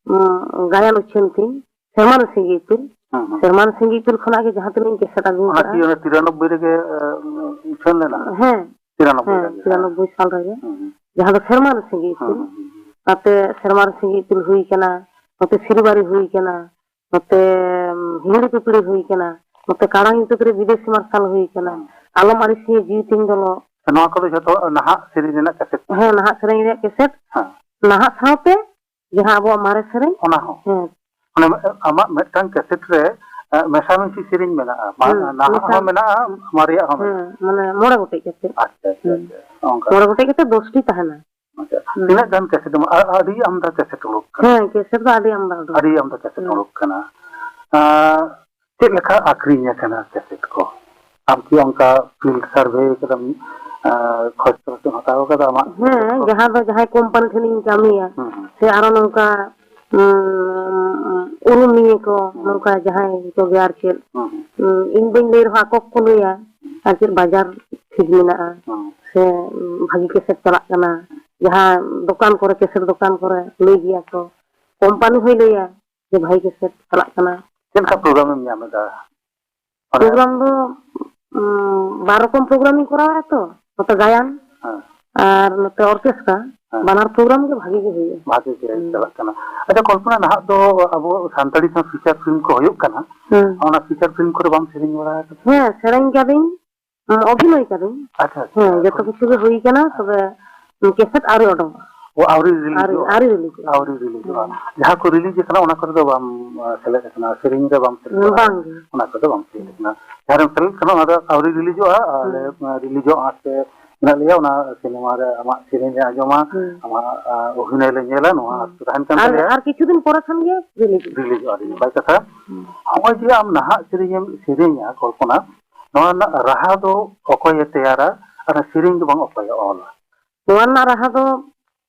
ᱩᱸ, ᱜᱟᱭᱟᱱ ᱩᱪᱷᱟᱹᱱ ᱛᱤᱧ, ᱥᱮᱨᱢᱟ ᱨᱮ ᱥᱤᱸᱜᱤ ᱤᱯᱤᱞ᱾ ᱦᱩᱸ, ᱦᱩᱸ᱾ ᱥᱮᱨᱢᱟ ᱨᱮ ᱥᱤᱸᱜᱤ ᱤᱯᱤᱞ ᱠᱷᱚᱱᱟᱜ ᱜᱮ ᱡᱟᱦᱟᱸ ᱛᱤᱱᱟᱹᱜ ᱤᱧ ᱠᱮᱥᱮᱴ ᱟᱹᱜᱩ ᱚᱱᱟ ᱠᱟᱜᱼᱟ᱾ ᱠᱤ ᱚᱱᱟ ᱛᱤᱨᱟᱱᱚᱵᱵᱳᱭ ᱨᱮᱜᱮ, ᱮ, ᱩᱪᱷᱟᱹᱱ ᱞᱮᱱᱟ? ᱦᱮᱸ᱾ ᱛᱤᱨᱟᱱᱚᱵᱵᱳᱭ ᱦᱮᱸ, ᱨᱮᱜᱮ, ᱦᱮᱸ᱾ ᱛᱤᱨᱟᱱᱚᱵᱵᱳᱭ ᱥᱟᱞ ᱨᱮᱜᱮ᱾ ᱦᱩᱸ, ᱦᱩᱸ᱾ ᱡᱟᱦᱟᱸ ᱫᱚ ᱥᱮᱨᱢᱟ ᱨᱮ ᱥᱤᱸᱜᱤ ᱤᱯᱤᱞ᱾ ᱦᱩᱸ, ᱦᱩᱸ, ᱦᱩᱸ᱾ ᱱᱚᱛᱮ ᱥᱮᱨᱢᱟ ᱨᱮ ᱥᱤᱸᱜᱤ ᱤᱯᱤᱞ ᱦᱩᱭ ᱠᱟᱱᱟ, ᱱᱚᱛᱮ ᱥᱤᱨᱤᱵᱟᱨᱤ ᱦᱩᱭ ᱠᱟᱱᱟ, ᱱᱚᱛᱮ ᱦᱤᱦᱤᱲᱤ ᱯᱤᱯᱤᱲᱤ ᱦᱩᱭ ᱠᱟᱱᱟ, ᱱᱚᱛᱮ ᱠᱟᱲᱟᱝ ᱧᱩᱛᱟᱹᱛ ᱨᱮ ᱵᱤᱫᱮᱥᱤ ᱢᱟᱨᱥᱟᱞ ᱦᱩᱭ ᱠᱟᱱᱟ, ᱦᱩᱸ᱾ ᱟᱞᱚᱢ ᱟᱹᱲᱤᱥᱤᱧᱟ ᱡᱤᱣᱤ ᱛᱤᱧ ᱫᱚ ᱞᱚ᱾ ᱱᱚᱣᱟ ᱠᱚᱫᱚ ᱡᱷᱚᱛᱚ ᱱᱟᱦᱟᱜ ᱥᱮᱨᱮᱧ ᱨᱮᱱᱟᱜ ᱠᱮᱥᱮᱴ? ᱦᱮᱸ, ᱱᱟᱦᱟᱜ ᱥᱮᱨᱮᱧ ᱨᱮᱭᱟᱜ ᱠᱮᱥᱮᱴ᱾ ᱦᱮᱸ᱾ ᱱᱟᱦᱟᱜ ᱥᱟᱶᱛᱮ ᱡᱟᱦᱟᱸ ᱟᱵᱚᱣᱟᱜ ᱢᱟᱨᱮ ᱥᱮᱨᱮᱧ᱾ ᱚᱱᱟ ᱦᱚᱸ? ᱦᱮᱸ᱾ ᱢᱟᱱᱮ ᱟᱢᱟᱜ ᱢᱤᱫᱴᱟᱝ ᱠᱮᱥᱮᱴ ᱨᱮ, ᱮ, ᱢᱮᱥᱟᱢᱤᱥᱤ ᱥᱮᱨᱮᱧ ᱢᱮᱱᱟᱜᱼᱟ᱾ ᱢᱟ-, ᱦᱮᱸ, ᱱᱟᱦᱟᱜ ᱢᱮᱥᱟ-, ᱦᱚᱸ ᱢᱮᱱᱟᱜᱼᱟ, ᱢᱟᱨᱮᱭᱟᱜ ᱦᱚᱸ ᱢᱮᱱᱟᱜᱼᱟ᱾ ᱦᱮᱸ, ᱢᱟᱱᱮ ᱢᱚᱬᱮ ᱜᱚᱴᱮᱡ ᱠᱟᱛᱮ᱾ ᱟᱪᱪᱷᱟ, ᱟᱪᱪᱷᱟ, ᱦᱮᱸ᱾ ᱟᱪᱪᱷᱟ᱾ ᱚᱱᱠᱟ᱾ ᱢᱚᱬᱮ ᱜᱚᱴᱮᱡ ᱠᱟᱛᱮ ᱫᱚᱥᱴᱤ ᱛᱟᱦᱮᱱᱟ᱾ ᱟᱪᱪᱷᱟ᱾ ᱦᱮᱸ᱾ ᱛᱤᱱᱟᱹᱜ ᱜᱟᱱ ᱠᱮᱥᱮᱴ ᱮᱢ, ᱟ-, ᱟᱹᱰᱤ ᱟᱢᱫᱟ ᱠᱮᱥᱮᱴ ᱩᱰᱩᱠ ᱠᱟᱱᱟ᱾ ᱦᱮᱸ, ᱠᱮᱥᱮᱴ ᱫᱚ ᱟᱹᱰᱤ ᱟᱢᱫᱟ ᱩᱰᱩᱠ ᱟᱹᱰᱤ ᱠᱟᱱᱟ᱾ ᱟᱢᱫᱟ ᱠᱮᱥᱮᱴ ᱦᱮᱸ᱾ ᱩᱰᱩᱠ ᱠᱟᱱᱟ᱾ ᱟᱸ, ᱪᱮᱫ ᱞᱮᱠᱟ ᱟᱠᱷᱨᱤᱧ ᱟᱠᱟᱱᱟ ᱠᱮᱥᱮᱴ ᱠᱚ? ᱟᱢ ᱠᱤ ᱚᱱᱠᱟ ᱯᱷᱤᱞᱰ ᱥᱟᱨᱵᱷᱮ ᱠᱟᱫᱟᱢ, ᱟᱸ, ᱠᱷᱚᱡᱽ ᱛᱚᱞᱟᱥ ᱮᱢ ᱦᱟᱛᱟᱣ ᱠᱟᱫᱟ ᱟᱢᱟᱜ ᱦᱮᱸ, ᱠᱮᱥᱮᱴ ᱠᱚ? ᱡᱟᱦᱟᱸ ᱫᱚ ᱡᱟᱦᱟᱸᱭ ᱠᱳᱢᱯᱟᱱᱤ ᱴᱷᱮᱱᱤᱧ ᱠᱟᱹᱢᱤᱭᱟ, ᱦᱩᱸ, ᱦᱩᱸ᱾ ᱥᱮ ᱟᱨᱚ ᱱᱚᱝᱠᱟ, ᱩᱸ, ᱩᱨᱩᱢᱤᱭᱟᱹ ᱠᱚ, ᱦᱩᱸ᱾ ᱱᱚᱝᱠᱟ ᱡᱟᱦᱟᱸᱭ ᱠᱚᱜᱮ ᱟᱨ ᱪᱮᱫ, ᱦᱩᱸ, ᱦᱩᱸ᱾ ᱩᱸ, ᱤᱧ ᱵᱟᱹᱧ ᱞᱟᱹᱭ ᱨᱮᱦᱚᱸ ᱟᱠᱚ ᱠᱚ ᱞᱟᱹᱭᱟ, ᱦᱩᱸ᱾ ᱟᱨ ᱪᱮᱫ ᱵᱟᱡᱟᱨ ᱴᱷᱤᱠ ᱢᱮᱱᱟᱜᱼᱟ, ᱦᱩᱸ᱾ ᱥᱮ, ᱩᱸ, ᱵᱷᱟᱹᱜᱤ ᱠᱮᱥᱮᱴ ᱪᱟᱞᱟᱜ ᱠᱟᱱᱟ, ᱡᱟᱦᱟᱸ ᱫᱚᱠᱟᱱ ᱠᱚᱨᱮ, ᱠᱮᱥᱮᱴ ᱫᱚᱠᱟᱱ ᱠᱚᱨᱮ ᱞᱟᱹᱭ ᱜᱮᱭᱟ ᱠᱚ, ᱠᱳᱢᱯᱟᱱᱤ ᱦᱚᱸᱭ ᱞᱟᱹᱭᱟ ᱡᱮ ᱵᱷᱟᱹᱜᱤ ᱠᱮᱥᱮᱴ ᱪᱟᱞᱟᱜ ᱠᱟᱱᱟ᱾ ᱪᱮᱫ ᱞᱮᱠᱟ ᱯᱨᱳᱜᱨᱟᱢ ᱮᱢ ᱧᱟᱢ ᱮᱫᱟ? ᱢᱟᱱᱮ ᱯᱨᱳᱜᱨᱟᱢ ᱫᱚ, ᱩᱸ, ᱵᱟᱨ ᱨᱚᱠᱚᱢ ᱯᱨᱳᱜᱨᱟᱢ ᱤᱧ ᱠᱚᱨᱟᱣᱟ ᱛᱚ, ᱱᱚᱛᱮ ᱜᱟᱭᱟᱱ ᱦᱮᱸ᱾ ᱟᱨ ᱱᱚᱛᱮ ᱚᱨᱠᱮᱥᱴᱨᱟ, ᱦᱮᱸ᱾ ᱵᱟᱱᱟᱨ ᱯᱨᱳᱜᱨᱟᱢ ᱜᱮ ᱵᱷᱟᱜᱤ ᱜᱮ ᱦᱩᱭᱩᱜᱼᱟ᱾ ᱵᱷᱟᱜᱤ ᱜᱮ ᱦᱩᱸ᱾ ᱪᱟᱞᱟᱜ ᱠᱟᱱᱟ᱾ ᱟᱪᱪᱷᱟ, ᱠᱚᱞᱯᱚᱱᱟ, ᱱᱟᱦᱟᱜ ᱫᱚ ᱟᱵᱚ ᱥᱟᱱᱛᱟᱲᱤ ᱥᱟᱶ ᱯᱷᱤᱪᱟᱨ ᱯᱷᱤᱞᱢ ᱠᱚ ᱦᱩᱭᱩᱜ ᱠᱟᱱᱟ, ᱦᱩᱸ᱾ ᱚᱱᱟ ᱯᱷᱤᱪᱟᱨ ᱯᱷᱤᱞᱢ ᱠᱚᱨᱮ ᱵᱟᱢ ᱥᱮᱨᱮᱧ ᱵᱟᱲᱟ ᱟᱠᱟᱫᱟ? ᱦᱮᱸ, ᱥᱮᱨᱮᱧ ᱠᱟᱹᱫᱟᱹᱧ, ᱩᱸ, ᱚᱵᱷᱤᱱᱚᱭ ᱠᱟᱹᱫᱟᱹᱧ᱾ ᱟᱪᱪᱷᱟ, ᱟᱪᱪᱷᱟ᱾ ᱦᱮᱸ, ᱡᱚᱛᱚ ᱠᱤᱪᱷᱩ ᱜᱮ ᱦᱩᱭ ᱠᱟᱱᱟ, ᱛᱚᱵᱮ, ᱩᱸ, ᱠᱮᱥᱮᱴ ᱟᱹᱣᱨᱤ ᱚᱰᱚᱠᱚᱜᱼᱟ᱾ ᱚ, ᱟᱹᱣᱨᱤ ᱨᱤᱞᱤᱡᱚᱜᱼᱟ᱾ ᱟᱹᱣᱨᱤ ᱨᱤᱞᱤᱡᱚᱜᱼᱟ᱾ ᱟᱹᱣᱨᱤ ᱨᱤᱞᱤᱡᱚᱜᱼᱟ᱾ ᱦᱩᱸ᱾ ᱡᱟᱦᱟᱸ ᱠᱚ ᱨᱤᱞᱤᱡᱽ ᱟᱠᱟᱱᱟ, ᱚᱱᱟ ᱠᱚᱨᱮ ᱫᱚ ᱵᱟᱢ, ᱟ, ᱥᱮᱞᱮᱫ ᱟᱠᱟᱱᱟ, ᱥᱮᱨᱮᱧ ᱨᱮ ᱵᱟᱢ ᱥᱮᱞᱮᱫ ᱟᱠᱟᱱᱟ᱾ ᱵᱟᱝ ᱜᱮ᱾ ᱚᱱᱟ ᱠᱚᱨᱮ ᱫᱚ ᱵᱟᱢ ᱥᱮᱞᱮᱫ ᱟᱠᱟᱱᱟ᱾ ᱡᱟᱦᱟᱸ ᱨᱮᱢ ᱥᱮᱞᱮᱫ ᱟᱠᱟᱱᱟ, ᱚᱱᱟ ᱫᱚ ᱟᱹᱣᱨᱤ ᱨᱤᱞᱤᱡᱚᱜᱼᱟ, ᱟᱨ ᱦᱩᱸ᱾ ᱞᱮ, ᱟ, ᱨᱤᱞᱤᱡᱚᱜᱼᱟ ᱥᱮ ᱢᱮᱱᱟᱜ ᱞᱮᱭᱟ, ᱚᱱᱟ ᱥᱤᱱᱮᱢᱟ ᱨᱮ ᱟᱢᱟᱜ ᱥᱮᱨᱮᱧ ᱞᱮ ᱟᱸᱡᱚᱢᱟ, ᱦᱩᱸ᱾ ᱟᱢᱟᱜ, ᱟ, ᱚᱵᱷᱤᱱᱚᱭ ᱞᱮ ᱧᱮᱞᱟ, ᱱᱚᱣᱟ ᱦᱩᱸ᱾ ᱟᱥ ᱛᱟᱦᱮᱱ ᱠᱟᱱ ᱟᱨ, ᱛᱟᱞᱮᱭᱟ᱾ ᱟᱨ ᱠᱤᱪᱷᱩ ᱫᱤᱱ ᱯᱚᱨᱮ ᱠᱷᱟᱱ ᱜᱮ ᱨᱤᱞᱤᱡᱚᱜᱼᱟ᱾ ᱨᱤᱞᱤᱡᱚᱜᱼᱟ, ᱟᱹᱰᱤ ᱱᱟᱯᱟᱭ ᱠᱟᱛᱷᱟ᱾ ᱦᱩᱸ᱾ ᱱᱚᱜᱼᱚᱭ ᱡᱮ ᱟᱢ ᱱᱟᱦᱟᱜ ᱥᱮᱨᱮᱧ ᱮᱢ ᱥᱮᱨᱮᱧᱟ, ᱠᱚᱞᱯᱚᱱᱟ, ᱱᱚᱣᱟ ᱨᱮᱱᱟᱜ ᱨᱟᱦᱟ ᱫᱚ ᱚᱠᱚᱭᱮ ᱛᱮᱭᱟᱨᱟ, ᱟᱨ ᱥᱮᱨᱮᱧ ᱫᱚ ᱵᱟᱝ ᱚᱠᱚᱭᱮ ᱚᱞᱟ? ᱱᱚᱣᱟ ᱨᱮᱱᱟᱜ ᱨᱟᱦᱟ ᱫᱚ,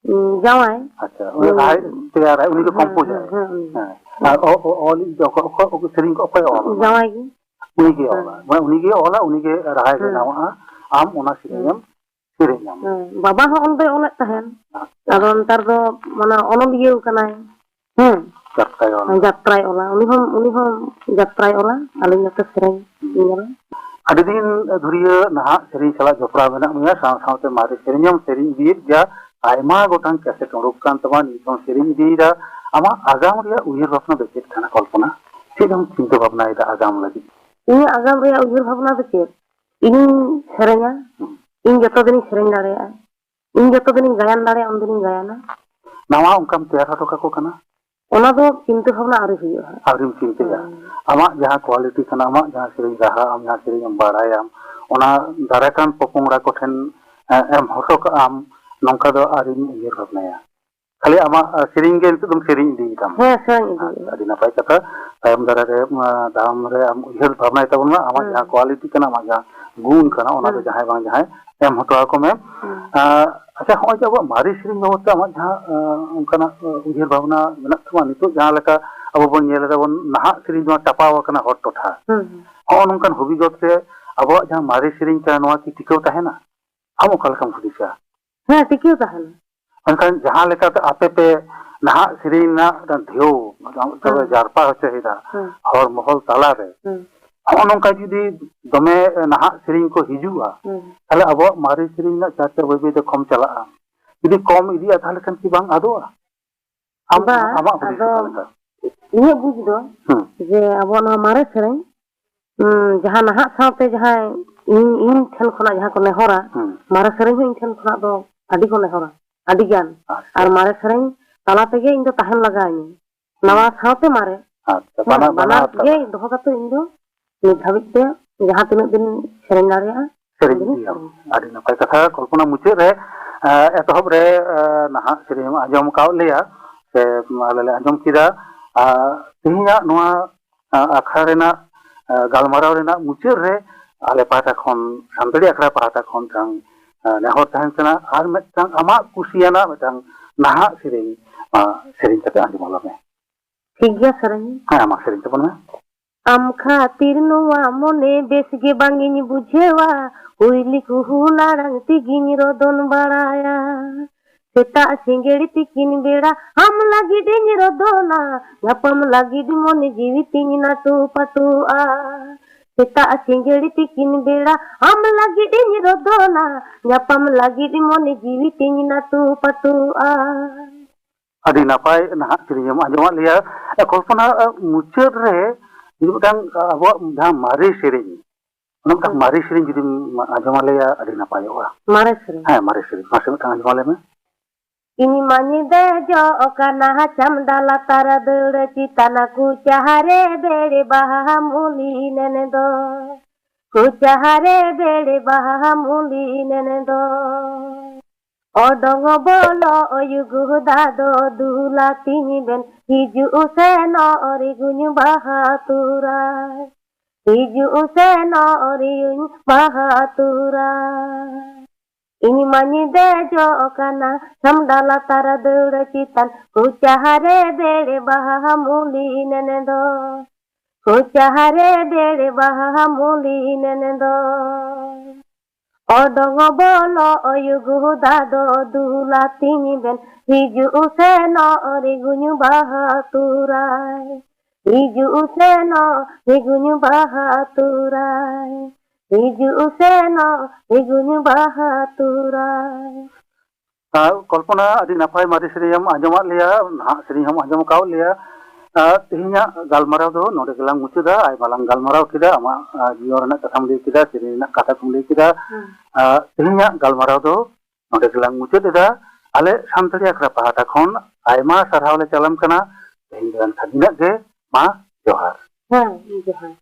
ᱩᱸ, ᱡᱟᱶᱟᱭ᱾ ᱟᱪᱪᱷᱟ, ᱩᱱᱤ ᱩᱱᱤ ᱨᱟᱦᱟᱭ ᱛᱮᱭᱟᱨᱟᱭ, ᱩᱱᱤ ᱜᱮ ᱦᱮᱸ, ᱠᱚᱢᱯᱳᱡᱟᱨ᱾ ᱦᱮᱸ, ᱦᱮᱸ, ᱩᱱᱤ᱾ ᱦᱮᱸ᱾ ᱟᱨ ᱚ-, ᱚ-, ᱚᱞᱤᱡ ᱫᱚ ᱚᱠᱚᱭ, ᱚᱠᱚᱭ, ᱚᱠᱚᱭ ᱥᱮᱨᱮᱧ ᱠᱚ ᱚᱠᱚᱭ ᱚᱞᱟ? ᱡᱟᱶᱟᱭ ᱜᱮ᱾ ᱩᱱᱤ ᱜᱮ ᱦᱮᱸ᱾ ᱚᱞᱟ᱾ ᱢᱟᱱᱮ ᱩᱱᱤ ᱜᱮ ᱚᱞᱟ, ᱩᱱᱤ ᱜᱮ ᱨᱟᱦᱟᱭ ᱦᱮᱸ᱾ ᱵᱮᱱᱟᱣᱟ᱾ ᱟᱢ ᱚᱱᱟ ᱥᱮᱨᱮᱧ ᱦᱮᱸ᱾ ᱮᱢ ᱥᱮᱨᱮᱧᱟᱢ᱾ ᱦᱮᱸ᱾ ᱵᱟᱵᱟ ᱦᱚᱸ ᱚᱞ ᱫᱚᱭ ᱚᱞᱮᱫ ᱛᱟᱦᱮᱸᱱ᱾ ᱟᱪᱪᱷᱟ᱾ ᱟᱫᱚ ᱱᱮᱛᱟᱨ ᱫᱚ ᱢᱟᱱᱮ ᱚᱱᱚᱞᱤᱭᱟᱹ ᱠᱟᱱᱟᱭ᱾ ᱦᱮᱸ᱾ ᱡᱟᱛᱨᱟᱭ ᱚᱞᱟ᱾ ᱡᱟᱛᱨᱟᱭ ᱚᱞᱟ᱾ ᱩᱱᱤ ᱦᱚᱸ, ᱩᱱᱤ ᱦᱚᱸ ᱡᱟᱛᱨᱟᱭ ᱚᱞᱟ᱾ ᱟᱹᱞᱤᱧ ᱱᱚᱛᱮ ᱥᱮᱨᱮᱧ ᱧᱮᱞᱟ᱾ ᱟᱹᱰᱤ ᱫᱤᱱ ᱫᱷᱩᱨᱤᱭᱟᱹ ᱱᱟᱦᱟᱜ ᱥᱮᱨᱮᱧ ᱥᱟᱞᱟᱜ ᱡᱚᱯᱲᱟᱣ ᱢᱮᱱᱟᱜ ᱢᱮᱭᱟ, ᱥᱟᱶ ᱥᱟᱶᱛᱮ ᱢᱟᱨᱮ ᱥᱮᱨᱮᱧ ᱦᱚᱸᱢ ᱥᱮᱨᱮᱧ ᱤᱫᱤᱭᱮᱫ ᱜᱮᱭᱟ᱾ ᱟᱭᱢᱟ ᱜᱚᱴᱟᱝ ᱠᱮᱥᱮᱴ ᱩᱰᱩᱠ ᱠᱟᱱ ᱛᱟᱢᱟ, ᱱᱤᱛ ᱦᱚᱸᱢ ᱥᱮᱨᱮᱧ ᱤᱫᱤᱭᱮᱫᱟ᱾ ᱟᱢᱟᱜ ᱟᱜᱟᱢ ᱨᱮᱭᱟᱜ ᱩᱭᱦᱟᱹᱨ ᱵᱷᱟᱵᱽᱱᱟ ᱫᱚ ᱪᱮᱫ ᱠᱟᱱᱟ, ᱠᱚᱞᱯᱚᱱᱟ? ᱪᱮᱫ ᱮᱢ ᱪᱤᱱᱛᱟᱹ ᱵᱷᱟᱵᱽᱱᱟᱭᱮᱫᱟ ᱟᱜᱟᱢ ᱞᱟᱹᱜᱤᱫ? ᱤᱧᱟᱹᱜ ᱟᱜᱟᱢ ᱨᱮᱭᱟᱜ ᱩᱭᱦᱟᱹᱨ ᱵᱷᱟᱵᱽᱱᱟ ᱫᱚ ᱪᱮᱫ? ᱤᱧᱤᱧ ᱥᱮᱨᱮᱧᱟ, ᱦᱩᱸ᱾ ᱤᱧ ᱡᱚᱛᱚ ᱫᱤᱱᱤᱧ ᱥᱮᱨᱮᱧ ᱫᱟᱲᱮᱭᱟᱜᱼᱟ, ᱤᱧ ᱡᱚᱛᱚ ᱫᱤᱱᱤᱧ ᱜᱟᱭᱟᱱ ᱫᱟᱲᱮᱭᱟᱜᱼᱟ, ᱩᱱ ᱫᱤᱱᱤᱧ ᱜᱟᱭᱟᱱᱟ᱾ ᱱᱟᱣᱟ ᱚᱱᱠᱟᱢ ᱛᱮᱭᱟᱨ ᱦᱚᱴᱚ ᱠᱟᱠᱚ ᱠᱟᱱᱟ? ᱚᱱᱟ ᱫᱚ ᱪᱤᱱᱛᱟᱹ ᱵᱷᱟᱵᱽᱱᱟ ᱟᱹᱣᱨᱤ ᱦᱩᱭᱩᱜᱼᱟ ᱦᱟᱸᱜ᱾ ᱟᱹᱣᱨᱤᱢ ᱪᱤᱱᱛᱟᱹᱭᱟ? ᱦᱩᱸ᱾ ᱟᱢᱟᱜ ᱡᱟᱦᱟᱸ quality ᱠᱟᱱᱟ, ᱟᱢᱟᱜ ᱡᱟᱦᱟᱸ ᱥᱮᱨᱮᱧ ᱨᱟᱦᱟ, ᱟᱢ ᱡᱟᱦᱟᱸ ᱥᱮᱨᱮᱧ ᱮᱢ ᱵᱟᱲᱟᱭᱟᱢ, ᱚᱱᱟ ᱫᱟᱨᱟᱭ ᱠᱟᱱ ᱯᱚᱯᱚᱝᱲᱟ ᱠᱚᱴᱷᱮᱱ, ᱮ, ᱮᱢ ᱦᱚᱴᱚ ᱠᱟᱜ ᱟᱢ, ᱱᱚᱝᱠᱟ ᱫᱚ ᱟᱹᱣᱨᱤᱢ ᱩᱭᱦᱟᱹᱨ ᱵᱷᱟᱵᱽᱱᱟᱭᱟ? ᱠᱷᱟᱹᱞᱤ ᱟᱢᱟᱜ, ᱟ, ᱥᱮᱨᱮᱧ ᱜᱮ ᱱᱤᱛᱚᱜ ᱫᱚᱢ ᱥᱮᱨᱮᱧ ᱤᱫᱤᱭᱮᱫᱟᱢ? ᱦᱮᱸ, ᱥᱮᱨᱮᱧ ᱤᱫᱤᱭᱮᱫᱟᱹᱧ᱾ ᱟᱪᱪᱷᱟ, ᱟᱹᱰᱤ ᱱᱟᱯᱟᱭ ᱠᱟᱛᱷᱟ᱾ ᱛᱟᱭᱚᱢ ᱫᱟᱨᱟ ᱨᱮ, ᱟ, ᱫᱟᱨᱟᱢ ᱨᱮ ᱟᱢ ᱩᱭᱦᱟᱹᱨ ᱵᱷᱟᱵᱽᱱᱟᱭ ᱛᱟᱵᱚᱱ ᱢᱟ, ᱟᱢᱟᱜ ᱦᱮᱸ᱾ ᱡᱟᱦᱟᱸ quality ᱠᱟᱱᱟ, ᱟᱢᱟᱜ ᱡᱟᱦᱟᱸ ᱜᱩᱱ ᱠᱟᱱᱟ, ᱚᱱᱟ ᱫᱚ ᱦᱮᱸ᱾ ᱡᱟᱦᱟᱸᱭ ᱵᱟᱝ ᱡᱟᱦᱟᱸᱭ ᱮᱢ ᱦᱚᱴᱚ ᱟᱠᱚ ᱢᱮ᱾ ᱦᱮᱸ᱾ ᱟ, ᱟᱪᱪᱷᱟ, ᱦᱚᱸᱜᱼᱚᱭ ᱡᱮ ᱟᱵᱚᱣᱟᱜ ᱢᱟᱨᱮ ᱥᱮᱨᱮᱧ ᱵᱟᱵᱚᱫ ᱛᱮ ᱟᱢᱟᱜ ᱡᱟᱦᱟᱸ, ᱟ, ᱚᱱᱠᱟᱱᱟᱜ, ᱟ, ᱩᱭᱦᱟᱹᱨ ᱵᱷᱟᱵᱽᱱᱟ ᱢᱮᱱᱟᱜ ᱛᱟᱢᱟ, ᱱᱤᱛᱚᱜ ᱡᱟᱦᱟᱸ ᱞᱮᱠᱟ ᱟᱵᱚ ᱵᱚᱱ ᱧᱮᱞ ᱮᱫᱟ ᱵᱚᱱ, ᱱᱟᱦᱟᱜ ᱥᱮᱨᱮᱧ ᱱᱚᱣᱟ ᱪᱟᱯᱟᱣ ᱟᱠᱟᱱᱟ ᱦᱚᱲ ᱴᱚᱴᱷᱟ᱾ ᱦᱮᱸ, ᱦᱮᱸ᱾ ᱦᱚᱸᱜᱼᱚ ᱱᱚᱝᱠᱟᱱ ᱦᱚᱵᱤᱜᱚᱛ ᱨᱮ ᱟᱵᱚᱣᱟᱜ ᱡᱟᱦᱟᱸ ᱢᱟᱨᱮ ᱥᱮᱨᱮᱧ ᱠᱟᱱᱟ, ᱱᱚᱣᱟ ᱠᱤ ᱴᱤᱠᱟᱹᱣ ᱛᱟᱦᱮᱱᱟ? ᱟᱢ ᱚᱠᱟ ᱞᱮᱠᱟᱢ ᱦᱩᱫᱤᱥᱟ? ᱦᱮᱸ, ᱴᱤᱠᱟᱹᱣ ᱛᱟᱦᱮᱱᱟ᱾ ᱢᱮᱱᱠᱷᱟᱱ ᱡᱟᱦᱟᱸ ᱞᱮᱠᱟᱛᱮ ᱟᱯᱮ ᱯᱮ ᱱᱟᱦᱟᱜ ᱥᱮᱨᱮᱧ ᱨᱮᱱᱟᱜ ᱢᱤᱫᱴᱟᱝ ᱰᱷᱮᱣ, ᱢᱤᱫᱴᱟᱝ ᱯᱮ ᱦᱮᱸ᱾ ᱡᱟᱨᱯᱟ ᱦᱚᱪᱚᱭᱮᱫᱟ ᱦᱮᱸ᱾ ᱦᱚᱲ ᱢᱚᱦᱚᱞ ᱛᱟᱞᱟᱨᱮ, ᱦᱮᱸ᱾ ᱱᱚᱜᱼᱚ ᱱᱚᱝᱠᱟ ᱡᱩᱫᱤ ᱫᱚᱢᱮ ᱱᱟᱦᱟᱜ ᱥᱮᱨᱮᱧ ᱠᱚ ᱦᱤᱡᱩᱜᱼᱟ, ᱦᱮᱸ᱾ ᱛᱟᱦᱞᱮ ᱟᱵᱚᱣᱟᱜ ᱢᱟᱨᱮ ᱥᱮᱨᱮᱧ ᱨᱮᱱᱟᱜ ᱪᱟᱨᱪᱟ ᱵᱟᱹᱭ ᱵᱟᱹᱭ ᱛᱮ ᱠᱚᱢ ᱪᱟᱞᱟᱜᱼᱟ᱾ ᱡᱩᱫᱤ ᱠᱚᱢ ᱤᱫᱤᱜᱼᱟ, ᱛᱟᱦᱞᱮ ᱠᱷᱟᱱ ᱠᱤ ᱵᱟᱝ ᱟᱫᱚᱜᱼᱟ? ᱟᱢ, ᱵᱟᱝ, ᱟᱢᱟᱜ ᱦᱩᱫᱤᱥ ᱟᱫᱚ ᱚᱠᱟ ᱞᱮᱠᱟ? ᱤᱧᱟᱹᱜ ᱵᱩᱡᱽ ᱫᱚ ᱦᱮᱸ᱾ ᱡᱮ ᱟᱵᱚᱣᱟᱜ ᱱᱚᱣᱟ ᱢᱟᱨᱮ ᱥᱮᱨᱮᱧ, ᱩᱸ, ᱡᱟᱦᱟᱸ ᱱᱟᱦᱟᱜ ᱥᱟᱶᱛᱮ ᱡᱟᱦᱟᱸᱭ ᱤᱧ, ᱤᱧ ᱴᱷᱮᱱ ᱠᱷᱚᱱᱟᱜ ᱡᱟᱦᱟᱸ ᱠᱚ ᱱᱮᱦᱚᱨᱟ, ᱦᱮᱸ᱾ ᱢᱟᱨᱮ ᱥᱮᱨᱮᱧ ᱦᱚᱸ ᱤᱧ ᱴᱷᱮᱱ ᱠᱷᱚᱱᱟᱜ ᱫᱚ ᱟᱹᱰᱤ ᱠᱚ ᱱᱮᱦᱚᱨᱟ᱾ ᱟᱹᱰᱤ ᱜᱟᱱ᱾ ᱟᱪᱪᱷᱟ᱾ ᱟᱨ ᱢᱟᱨᱮ ᱥᱮᱨᱮᱧ ᱛᱟᱞᱟ ᱛᱮᱜᱮ ᱤᱧ ᱫᱚ ᱛᱟᱦᱮᱱ ᱞᱟᱜᱟᱣᱤᱧᱟ᱾ ᱱᱟᱣᱟ ᱥᱟᱶᱛᱮ ᱢᱟᱨᱮ᱾ ᱟᱪᱪᱷᱟ, ᱦᱮᱸ, ᱵᱟᱱᱟᱨ, ᱵᱟᱱᱟᱨ ᱵᱟᱱᱟᱨ ᱜᱮ ᱛᱟᱞᱟ᱾ ᱫᱚᱦᱚ ᱠᱟᱛᱮ ᱤᱧ ᱫᱚ ᱱᱤᱛ ᱫᱷᱟᱹᱵᱤᱡ ᱛᱮ ᱡᱟᱦᱟᱸ ᱛᱤᱱᱟᱹᱜ ᱫᱤᱱ ᱥᱮᱨᱮᱧ ᱫᱟᱲᱮᱭᱟᱜᱼᱟ, ᱥᱮᱨᱮᱧ ᱩᱱᱫᱤᱱ ᱤᱫᱤᱭᱟᱢ᱾ ᱥᱮᱨᱮᱧ᱾ ᱟᱹᱰᱤ ᱱᱟᱯᱟᱭ ᱠᱟᱛᱷᱟ᱾ ᱠᱚᱞᱯᱚᱱᱟ, ᱢᱩᱪᱟᱹᱫ ᱨᱮ, ᱮ, ᱮᱛᱚᱦᱚᱵ ᱨᱮ, ᱮ, ᱱᱟᱦᱟᱜ ᱥᱮᱨᱮᱧ ᱮᱢ ᱟᱸᱡᱚᱢ ᱟᱠᱟᱫ ᱞᱮᱭᱟ, ᱥᱮ ᱟᱞᱮ ᱞᱮ ᱟᱸᱡᱚᱢ ᱠᱮᱫᱟ᱾ ᱟᱨ ᱛᱮᱦᱮᱧᱟᱜ ᱱᱚᱣᱟ, ᱮ, ᱟᱠᱷᱲᱟ ᱨᱮᱱᱟᱜ, ᱮ, ᱜᱟᱞᱢᱟᱨᱟᱣ ᱨᱮᱱᱟᱜ ᱢᱩᱪᱟᱹᱫ ᱨᱮ ᱟᱞᱮ ᱯᱟᱦᱴᱟ ᱠᱷᱚᱱ, ᱥᱟᱱᱛᱟᱲᱤ ᱟᱠᱷᱲᱟ ᱯᱟᱦᱴᱟ ᱠᱷᱚᱱ ᱢᱤᱫᱴᱟᱝ, ᱮ, ᱱᱮᱦᱚᱨ ᱛᱟᱦᱮᱱ ᱠᱟᱱᱟ, ᱟᱨ ᱢᱤᱫᱴᱟᱝ ᱟᱢᱟᱜ ᱠᱩᱥᱤᱭᱟᱱᱟᱜ ᱢᱤᱫᱴᱟᱝ ᱱᱟᱦᱟᱜ ᱥᱮᱨᱮᱧ, ᱮ, ᱥᱮᱨᱮᱧ ᱠᱟᱛᱮ ᱟᱸᱡᱚᱢ ᱟᱞᱮ ᱢᱮ᱾ ᱴᱷᱤᱠ ᱜᱮᱭᱟ, ᱥᱮᱨᱮᱧ᱾ ᱦᱮᱸ, ᱢᱟ ᱥᱮᱨᱮᱧ ᱛᱟᱵᱚᱱ ᱢᱮ᱾ ᱟᱢ ᱠᱷᱟᱹᱛᱤᱨ ᱱᱚᱣᱟ ᱢᱚᱱᱮ ᱵᱮᱥ ᱜᱮ ᱵᱟᱝ ᱤᱧ ᱵᱩᱡᱷᱟᱹᱣᱟ, ᱠᱩᱭᱞᱤ ᱠᱩᱦᱩ ᱟᱲᱟᱝ ᱛᱮᱜᱤᱧ ᱨᱚᱫᱚᱱ ᱵᱟᱲᱟᱭᱟ᱾ ᱥᱮᱛᱟᱜ ᱥᱤᱸᱜᱟᱹᱲ ᱛᱤᱠᱤᱱ ᱵᱮᱲᱟ ᱟᱢ ᱞᱟᱹᱜᱤᱫ ᱤᱧ ᱨᱚᱫᱚᱱᱟ, ᱧᱟᱯᱟᱢ ᱞᱟᱹᱜᱤᱫ ᱢᱚᱱᱮ ᱡᱤᱣᱤ ᱛᱤᱧ ᱱᱟᱴᱩ ᱯᱟᱴᱩᱜᱼᱟ᱾ ᱥᱮᱛᱟᱜ ᱥᱤᱸᱜᱟᱹᱲ ᱛᱤᱠᱤᱱ ᱵᱮᱲᱟ ᱟᱢ ᱞᱟᱹᱜᱤᱫ ᱤᱧ ᱨᱚᱫᱚᱱᱟ, ᱧᱟᱯᱟᱢ ᱞᱟᱹᱜᱤᱫ ᱢᱚᱱᱮ ᱡᱤᱣᱤ ᱛᱤᱧ ᱱᱟᱴᱩ ᱯᱟᱴᱩᱜᱼᱟ᱾ ᱟᱹᱰᱤ ᱱᱟᱯᱟᱭ ᱱᱟᱦᱟᱜ ᱥᱮᱨᱮᱧ ᱮᱢ ᱟᱸᱡᱚᱢᱟᱫ ᱞᱮᱭᱟ᱾ ᱮ, ᱠᱚᱞᱯᱚᱱᱟ, ᱮ, ᱢᱩᱪᱟᱹᱫ ᱨᱮ ᱡᱩᱫᱤ ᱢᱤᱫᱴᱟᱝ, ᱮ, ᱟᱵᱚᱣᱟᱜ ᱡᱟᱦᱟᱸ ᱢᱟᱨᱮ ᱥᱮᱨᱮᱧ, ᱚᱱᱟ ᱢᱤᱫᱴᱟᱝ ᱦᱩᱸ᱾ ᱢᱟᱨᱮ ᱥᱮᱨᱮᱧ ᱡᱩᱫᱤᱢ ᱟᱸᱡᱚᱢ ᱟᱞᱮᱭᱟ, ᱟᱹᱰᱤ ᱱᱟᱯᱟᱭᱚᱜᱼᱟ᱾ ᱢᱟᱨᱮ ᱥᱮᱨᱮᱧ? ᱦᱮᱸ, ᱢᱟᱨᱮ ᱥᱮᱨᱮᱧ᱾ ᱢᱟᱥᱮ ᱢᱤᱫᱴᱟᱝ ᱟᱸᱡᱚᱢ ᱟᱞᱮ ᱢᱮ᱾ ᱤᱧ ᱢᱟᱧ ᱫᱮᱡᱚᱜ ᱠᱟᱱᱟ ᱪᱷᱟᱢᱰᱟ ᱞᱟᱛᱟᱨ ᱫᱟᱹᱲ ᱪᱮᱛᱟᱱ, ᱠᱚᱪᱟᱦᱟᱨᱮ ᱵᱮᱲᱮ ᱵᱟᱦᱟ ᱢᱩᱞᱤ ᱱᱮᱱᱮ ᱫᱚ, ᱠᱚᱪᱟᱦᱟᱨᱮ ᱵᱮᱲᱮ ᱵᱟᱦᱟ ᱢᱩᱞᱤ ᱱᱮᱱᱮ ᱫᱚ᱾ ᱚᱰᱚᱝ ᱵᱚᱞᱚ ᱚᱭᱩ ᱜᱩᱦᱩᱫᱟ ᱫᱚ ᱫᱩᱞᱟᱛᱤᱧ ᱵᱮᱱ, ᱦᱤᱡᱩᱜ ᱥᱮᱱᱚᱜ ᱨᱤᱜᱩᱧ ᱵᱟᱦᱟ ᱛᱩᱨᱟᱭ᱾ ᱦᱤᱡᱩᱜ ᱥᱮᱱᱚᱜ ᱨᱤᱭᱩᱧ ᱵᱟᱦᱟ ᱛᱩᱨᱟᱭ᱾ ᱤᱧ ᱢᱟᱧ ᱫᱮᱡᱚᱜ ᱠᱟᱱᱟ ᱪᱷᱟᱢᱰᱟ ᱞᱟᱛᱟᱨ ᱫᱟᱹᱲ ᱪᱮᱛᱟᱱ, ᱠᱚᱪᱟᱦᱟᱨᱮ ᱵᱮᱲᱮ ᱵᱟᱦᱟ ᱢᱩᱞᱤ ᱱᱮᱱᱮ ᱫᱚ᱾ ᱠᱚᱪᱟᱦᱟᱨᱮ ᱵᱮᱲᱮ ᱵᱟᱦᱟ ᱢᱩᱞᱤ ᱱᱮᱱᱮ ᱫᱚ᱾ ᱚᱰᱚᱝ ᱵᱚᱞᱚ ᱚᱭᱩ ᱜᱩᱦᱩᱫᱟ ᱫᱚ ᱫᱩᱞᱟᱛᱤᱧ ᱵᱮᱱ, ᱦᱤᱡᱩᱜ ᱥᱮᱱᱚᱜ ᱨᱤᱜᱩᱧ ᱵᱟᱦᱟ ᱛᱩᱨᱟᱭ᱾ ᱦᱤᱡᱩᱜ ᱥᱮᱱᱚᱜ ᱨᱤᱜᱩᱧ ᱵᱟᱦᱟ ᱛᱩᱨᱟᱭ᱾ ᱦᱤᱡᱩᱜ ᱥᱮᱱᱚᱜ ᱨᱤᱜᱩᱧ ᱵᱟᱦᱟ ᱛᱩᱨᱟᱭ᱾ ᱟᱨ ᱠᱚᱞᱯᱚᱱᱟ, ᱟᱹᱰᱤ ᱱᱟᱯᱟᱭ ᱢᱟᱨᱮ ᱥᱮᱨᱮᱧ ᱮᱢ ᱟᱸᱡᱚᱢᱟᱫ ᱞᱮᱭᱟ, ᱱᱟᱦᱟᱜ ᱥᱮᱨᱮᱧ ᱦᱚᱸᱢ ᱟᱸᱡᱚᱢ ᱟᱠᱟᱫ ᱞᱮᱭᱟ᱾ ᱟᱨ ᱛᱮᱦᱮᱧᱟᱜ ᱜᱟᱞᱢᱟᱨᱟᱣ ᱫᱚ ᱱᱚᱰᱮ ᱜᱮᱞᱟᱝ ᱢᱩᱪᱟᱹᱫᱟ᱾ ᱟᱭᱢᱟ ᱞᱟᱝ ᱜᱟᱞᱢᱟᱨᱟᱣ ᱠᱮᱫᱟ, ᱟᱢᱟᱜ, ᱟᱨ, ᱡᱤᱭᱚᱱ ᱨᱮᱱᱟᱜ ᱠᱟᱛᱷᱟᱢ ᱞᱟᱹᱭ ᱠᱮᱫᱟ, ᱥᱮᱨᱮᱧ ᱨᱮᱱᱟᱜ ᱠᱟᱛᱷᱟ ᱠᱚᱢ ᱞᱟᱹᱭ ᱠᱮᱫᱟ᱾ ᱦᱩᱸ᱾ ᱟᱨ ᱛᱮᱦᱮᱧᱟᱜ ᱜᱟᱞᱢᱟᱨᱟᱣ ᱫᱚ ᱱᱚᱰᱮ ᱜᱮᱞᱟᱝ ᱢᱩᱪᱟᱹᱫ ᱮᱫᱟ᱾ ᱟᱞᱮ ᱥᱟᱱᱛᱟᱲᱤ ᱟᱠᱷᱲᱟ ᱯᱟᱦᱴᱟ ᱠᱷᱚᱱ ᱟᱭᱢᱟ ᱥᱟᱨᱦᱟᱣ ᱞᱮ ᱪᱟᱞᱟᱢ ᱠᱟᱱᱟ᱾ ᱛᱮᱦᱮᱧ ᱫᱚ ᱮᱱᱠᱷᱟᱱ ᱤᱱᱟᱹᱜ ᱜᱮ᱾ ᱢᱟ ᱡᱚᱦᱟᱨ᱾ ᱦᱮᱸ, ᱡᱚᱦᱟᱨ᱾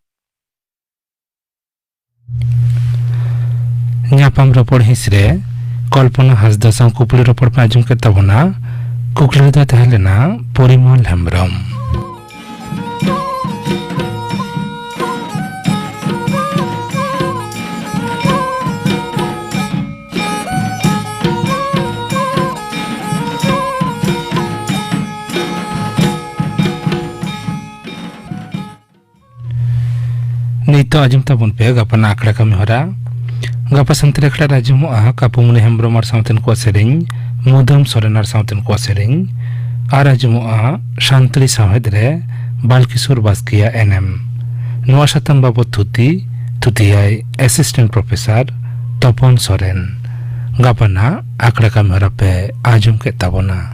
ᱧᱟᱯᱟᱢ ᱨᱚᱯᱚᱲ ᱦᱤᱸᱥ ᱨᱮ ᱠᱚᱞᱯᱚᱱᱟ ᱦᱟᱸᱥᱫᱟ ᱥᱟᱶ ᱠᱩᱠᱞᱤ ᱨᱚᱯᱚᱲ ᱯᱮ ᱟᱸᱡᱚᱢ ᱠᱮᱫ ᱛᱟᱵᱚᱱᱟ᱾ ᱠᱩᱠᱞᱤ ᱨᱮᱫᱚ ᱛᱟᱦᱮᱸ ᱞᱮᱱᱟ ᱯᱚᱨᱤᱢᱚᱞ ᱦᱮᱢᱵᱨᱚᱢ᱾ ᱱᱤᱛᱚᱜ ᱟᱸᱡᱚᱢ ᱛᱟᱵᱚᱱ ᱯᱮ ᱜᱟᱯᱟᱱᱟᱜ ᱟᱠᱷᱲᱟ ᱠᱟᱹᱢᱤ ᱦᱚᱨᱟ᱾ ᱜᱟᱯᱟ ᱥᱟᱱᱛᱟᱲᱤ ᱟᱠᱷᱲᱟ ᱨᱮ ᱟᱸᱡᱚᱢᱚᱜᱼᱟ ᱠᱟᱯᱩᱢᱩᱱᱤ ᱦᱮᱢᱵᱨᱚᱢ ᱟᱨ ᱥᱟᱶᱛᱮᱱ ᱠᱚᱣᱟᱜ ᱥᱮᱨᱮᱧ, ᱢᱩᱫᱟᱹᱢ ᱥᱚᱨᱮᱱ ᱟᱨ ᱥᱟᱶᱛᱮᱱ ᱠᱚᱣᱟᱜ ᱥᱮᱨᱮᱧ, ᱟᱨ ᱟᱸᱡᱚᱢᱚᱜᱼᱟ ᱥᱟᱱᱛᱟᱲᱤ ᱥᱟᱶᱦᱮᱫ ᱨᱮ ᱵᱟᱞᱠᱤᱥᱳᱨ ᱵᱟᱥᱠᱮᱭᱟᱜ ᱮᱱᱮᱢ᱾ ᱱᱚᱣᱟ ᱥᱟᱛᱟᱢ ᱵᱟᱵᱚᱛ ᱛᱷᱩᱛᱤ, ᱛᱷᱩᱛᱤᱭᱟᱭ ᱮᱥᱤᱥᱴᱮᱱᱴ ᱯᱨᱚᱯᱷᱮᱥᱚᱨ ᱛᱚᱯᱚᱱ ᱥᱚᱨᱮᱱ᱾ ᱜᱟᱯᱟᱱᱟᱜ ᱟᱠᱷᱲᱟ ᱠᱟᱹᱢᱤ ᱦᱚᱨᱟ ᱯᱮ ᱟᱸᱡᱚᱢ ᱠᱮᱫ ᱛᱟᱵᱚᱱᱟ᱾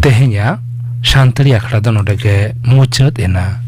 ᱛᱮᱦᱮᱧᱟᱜ ᱥᱟᱱᱛᱟᱲᱤ ᱟᱠᱷᱲᱟ ᱫᱚ ᱱᱚᱰᱮ ᱜᱮ ᱢᱩᱪᱟᱹᱫ ᱮᱱᱟ᱾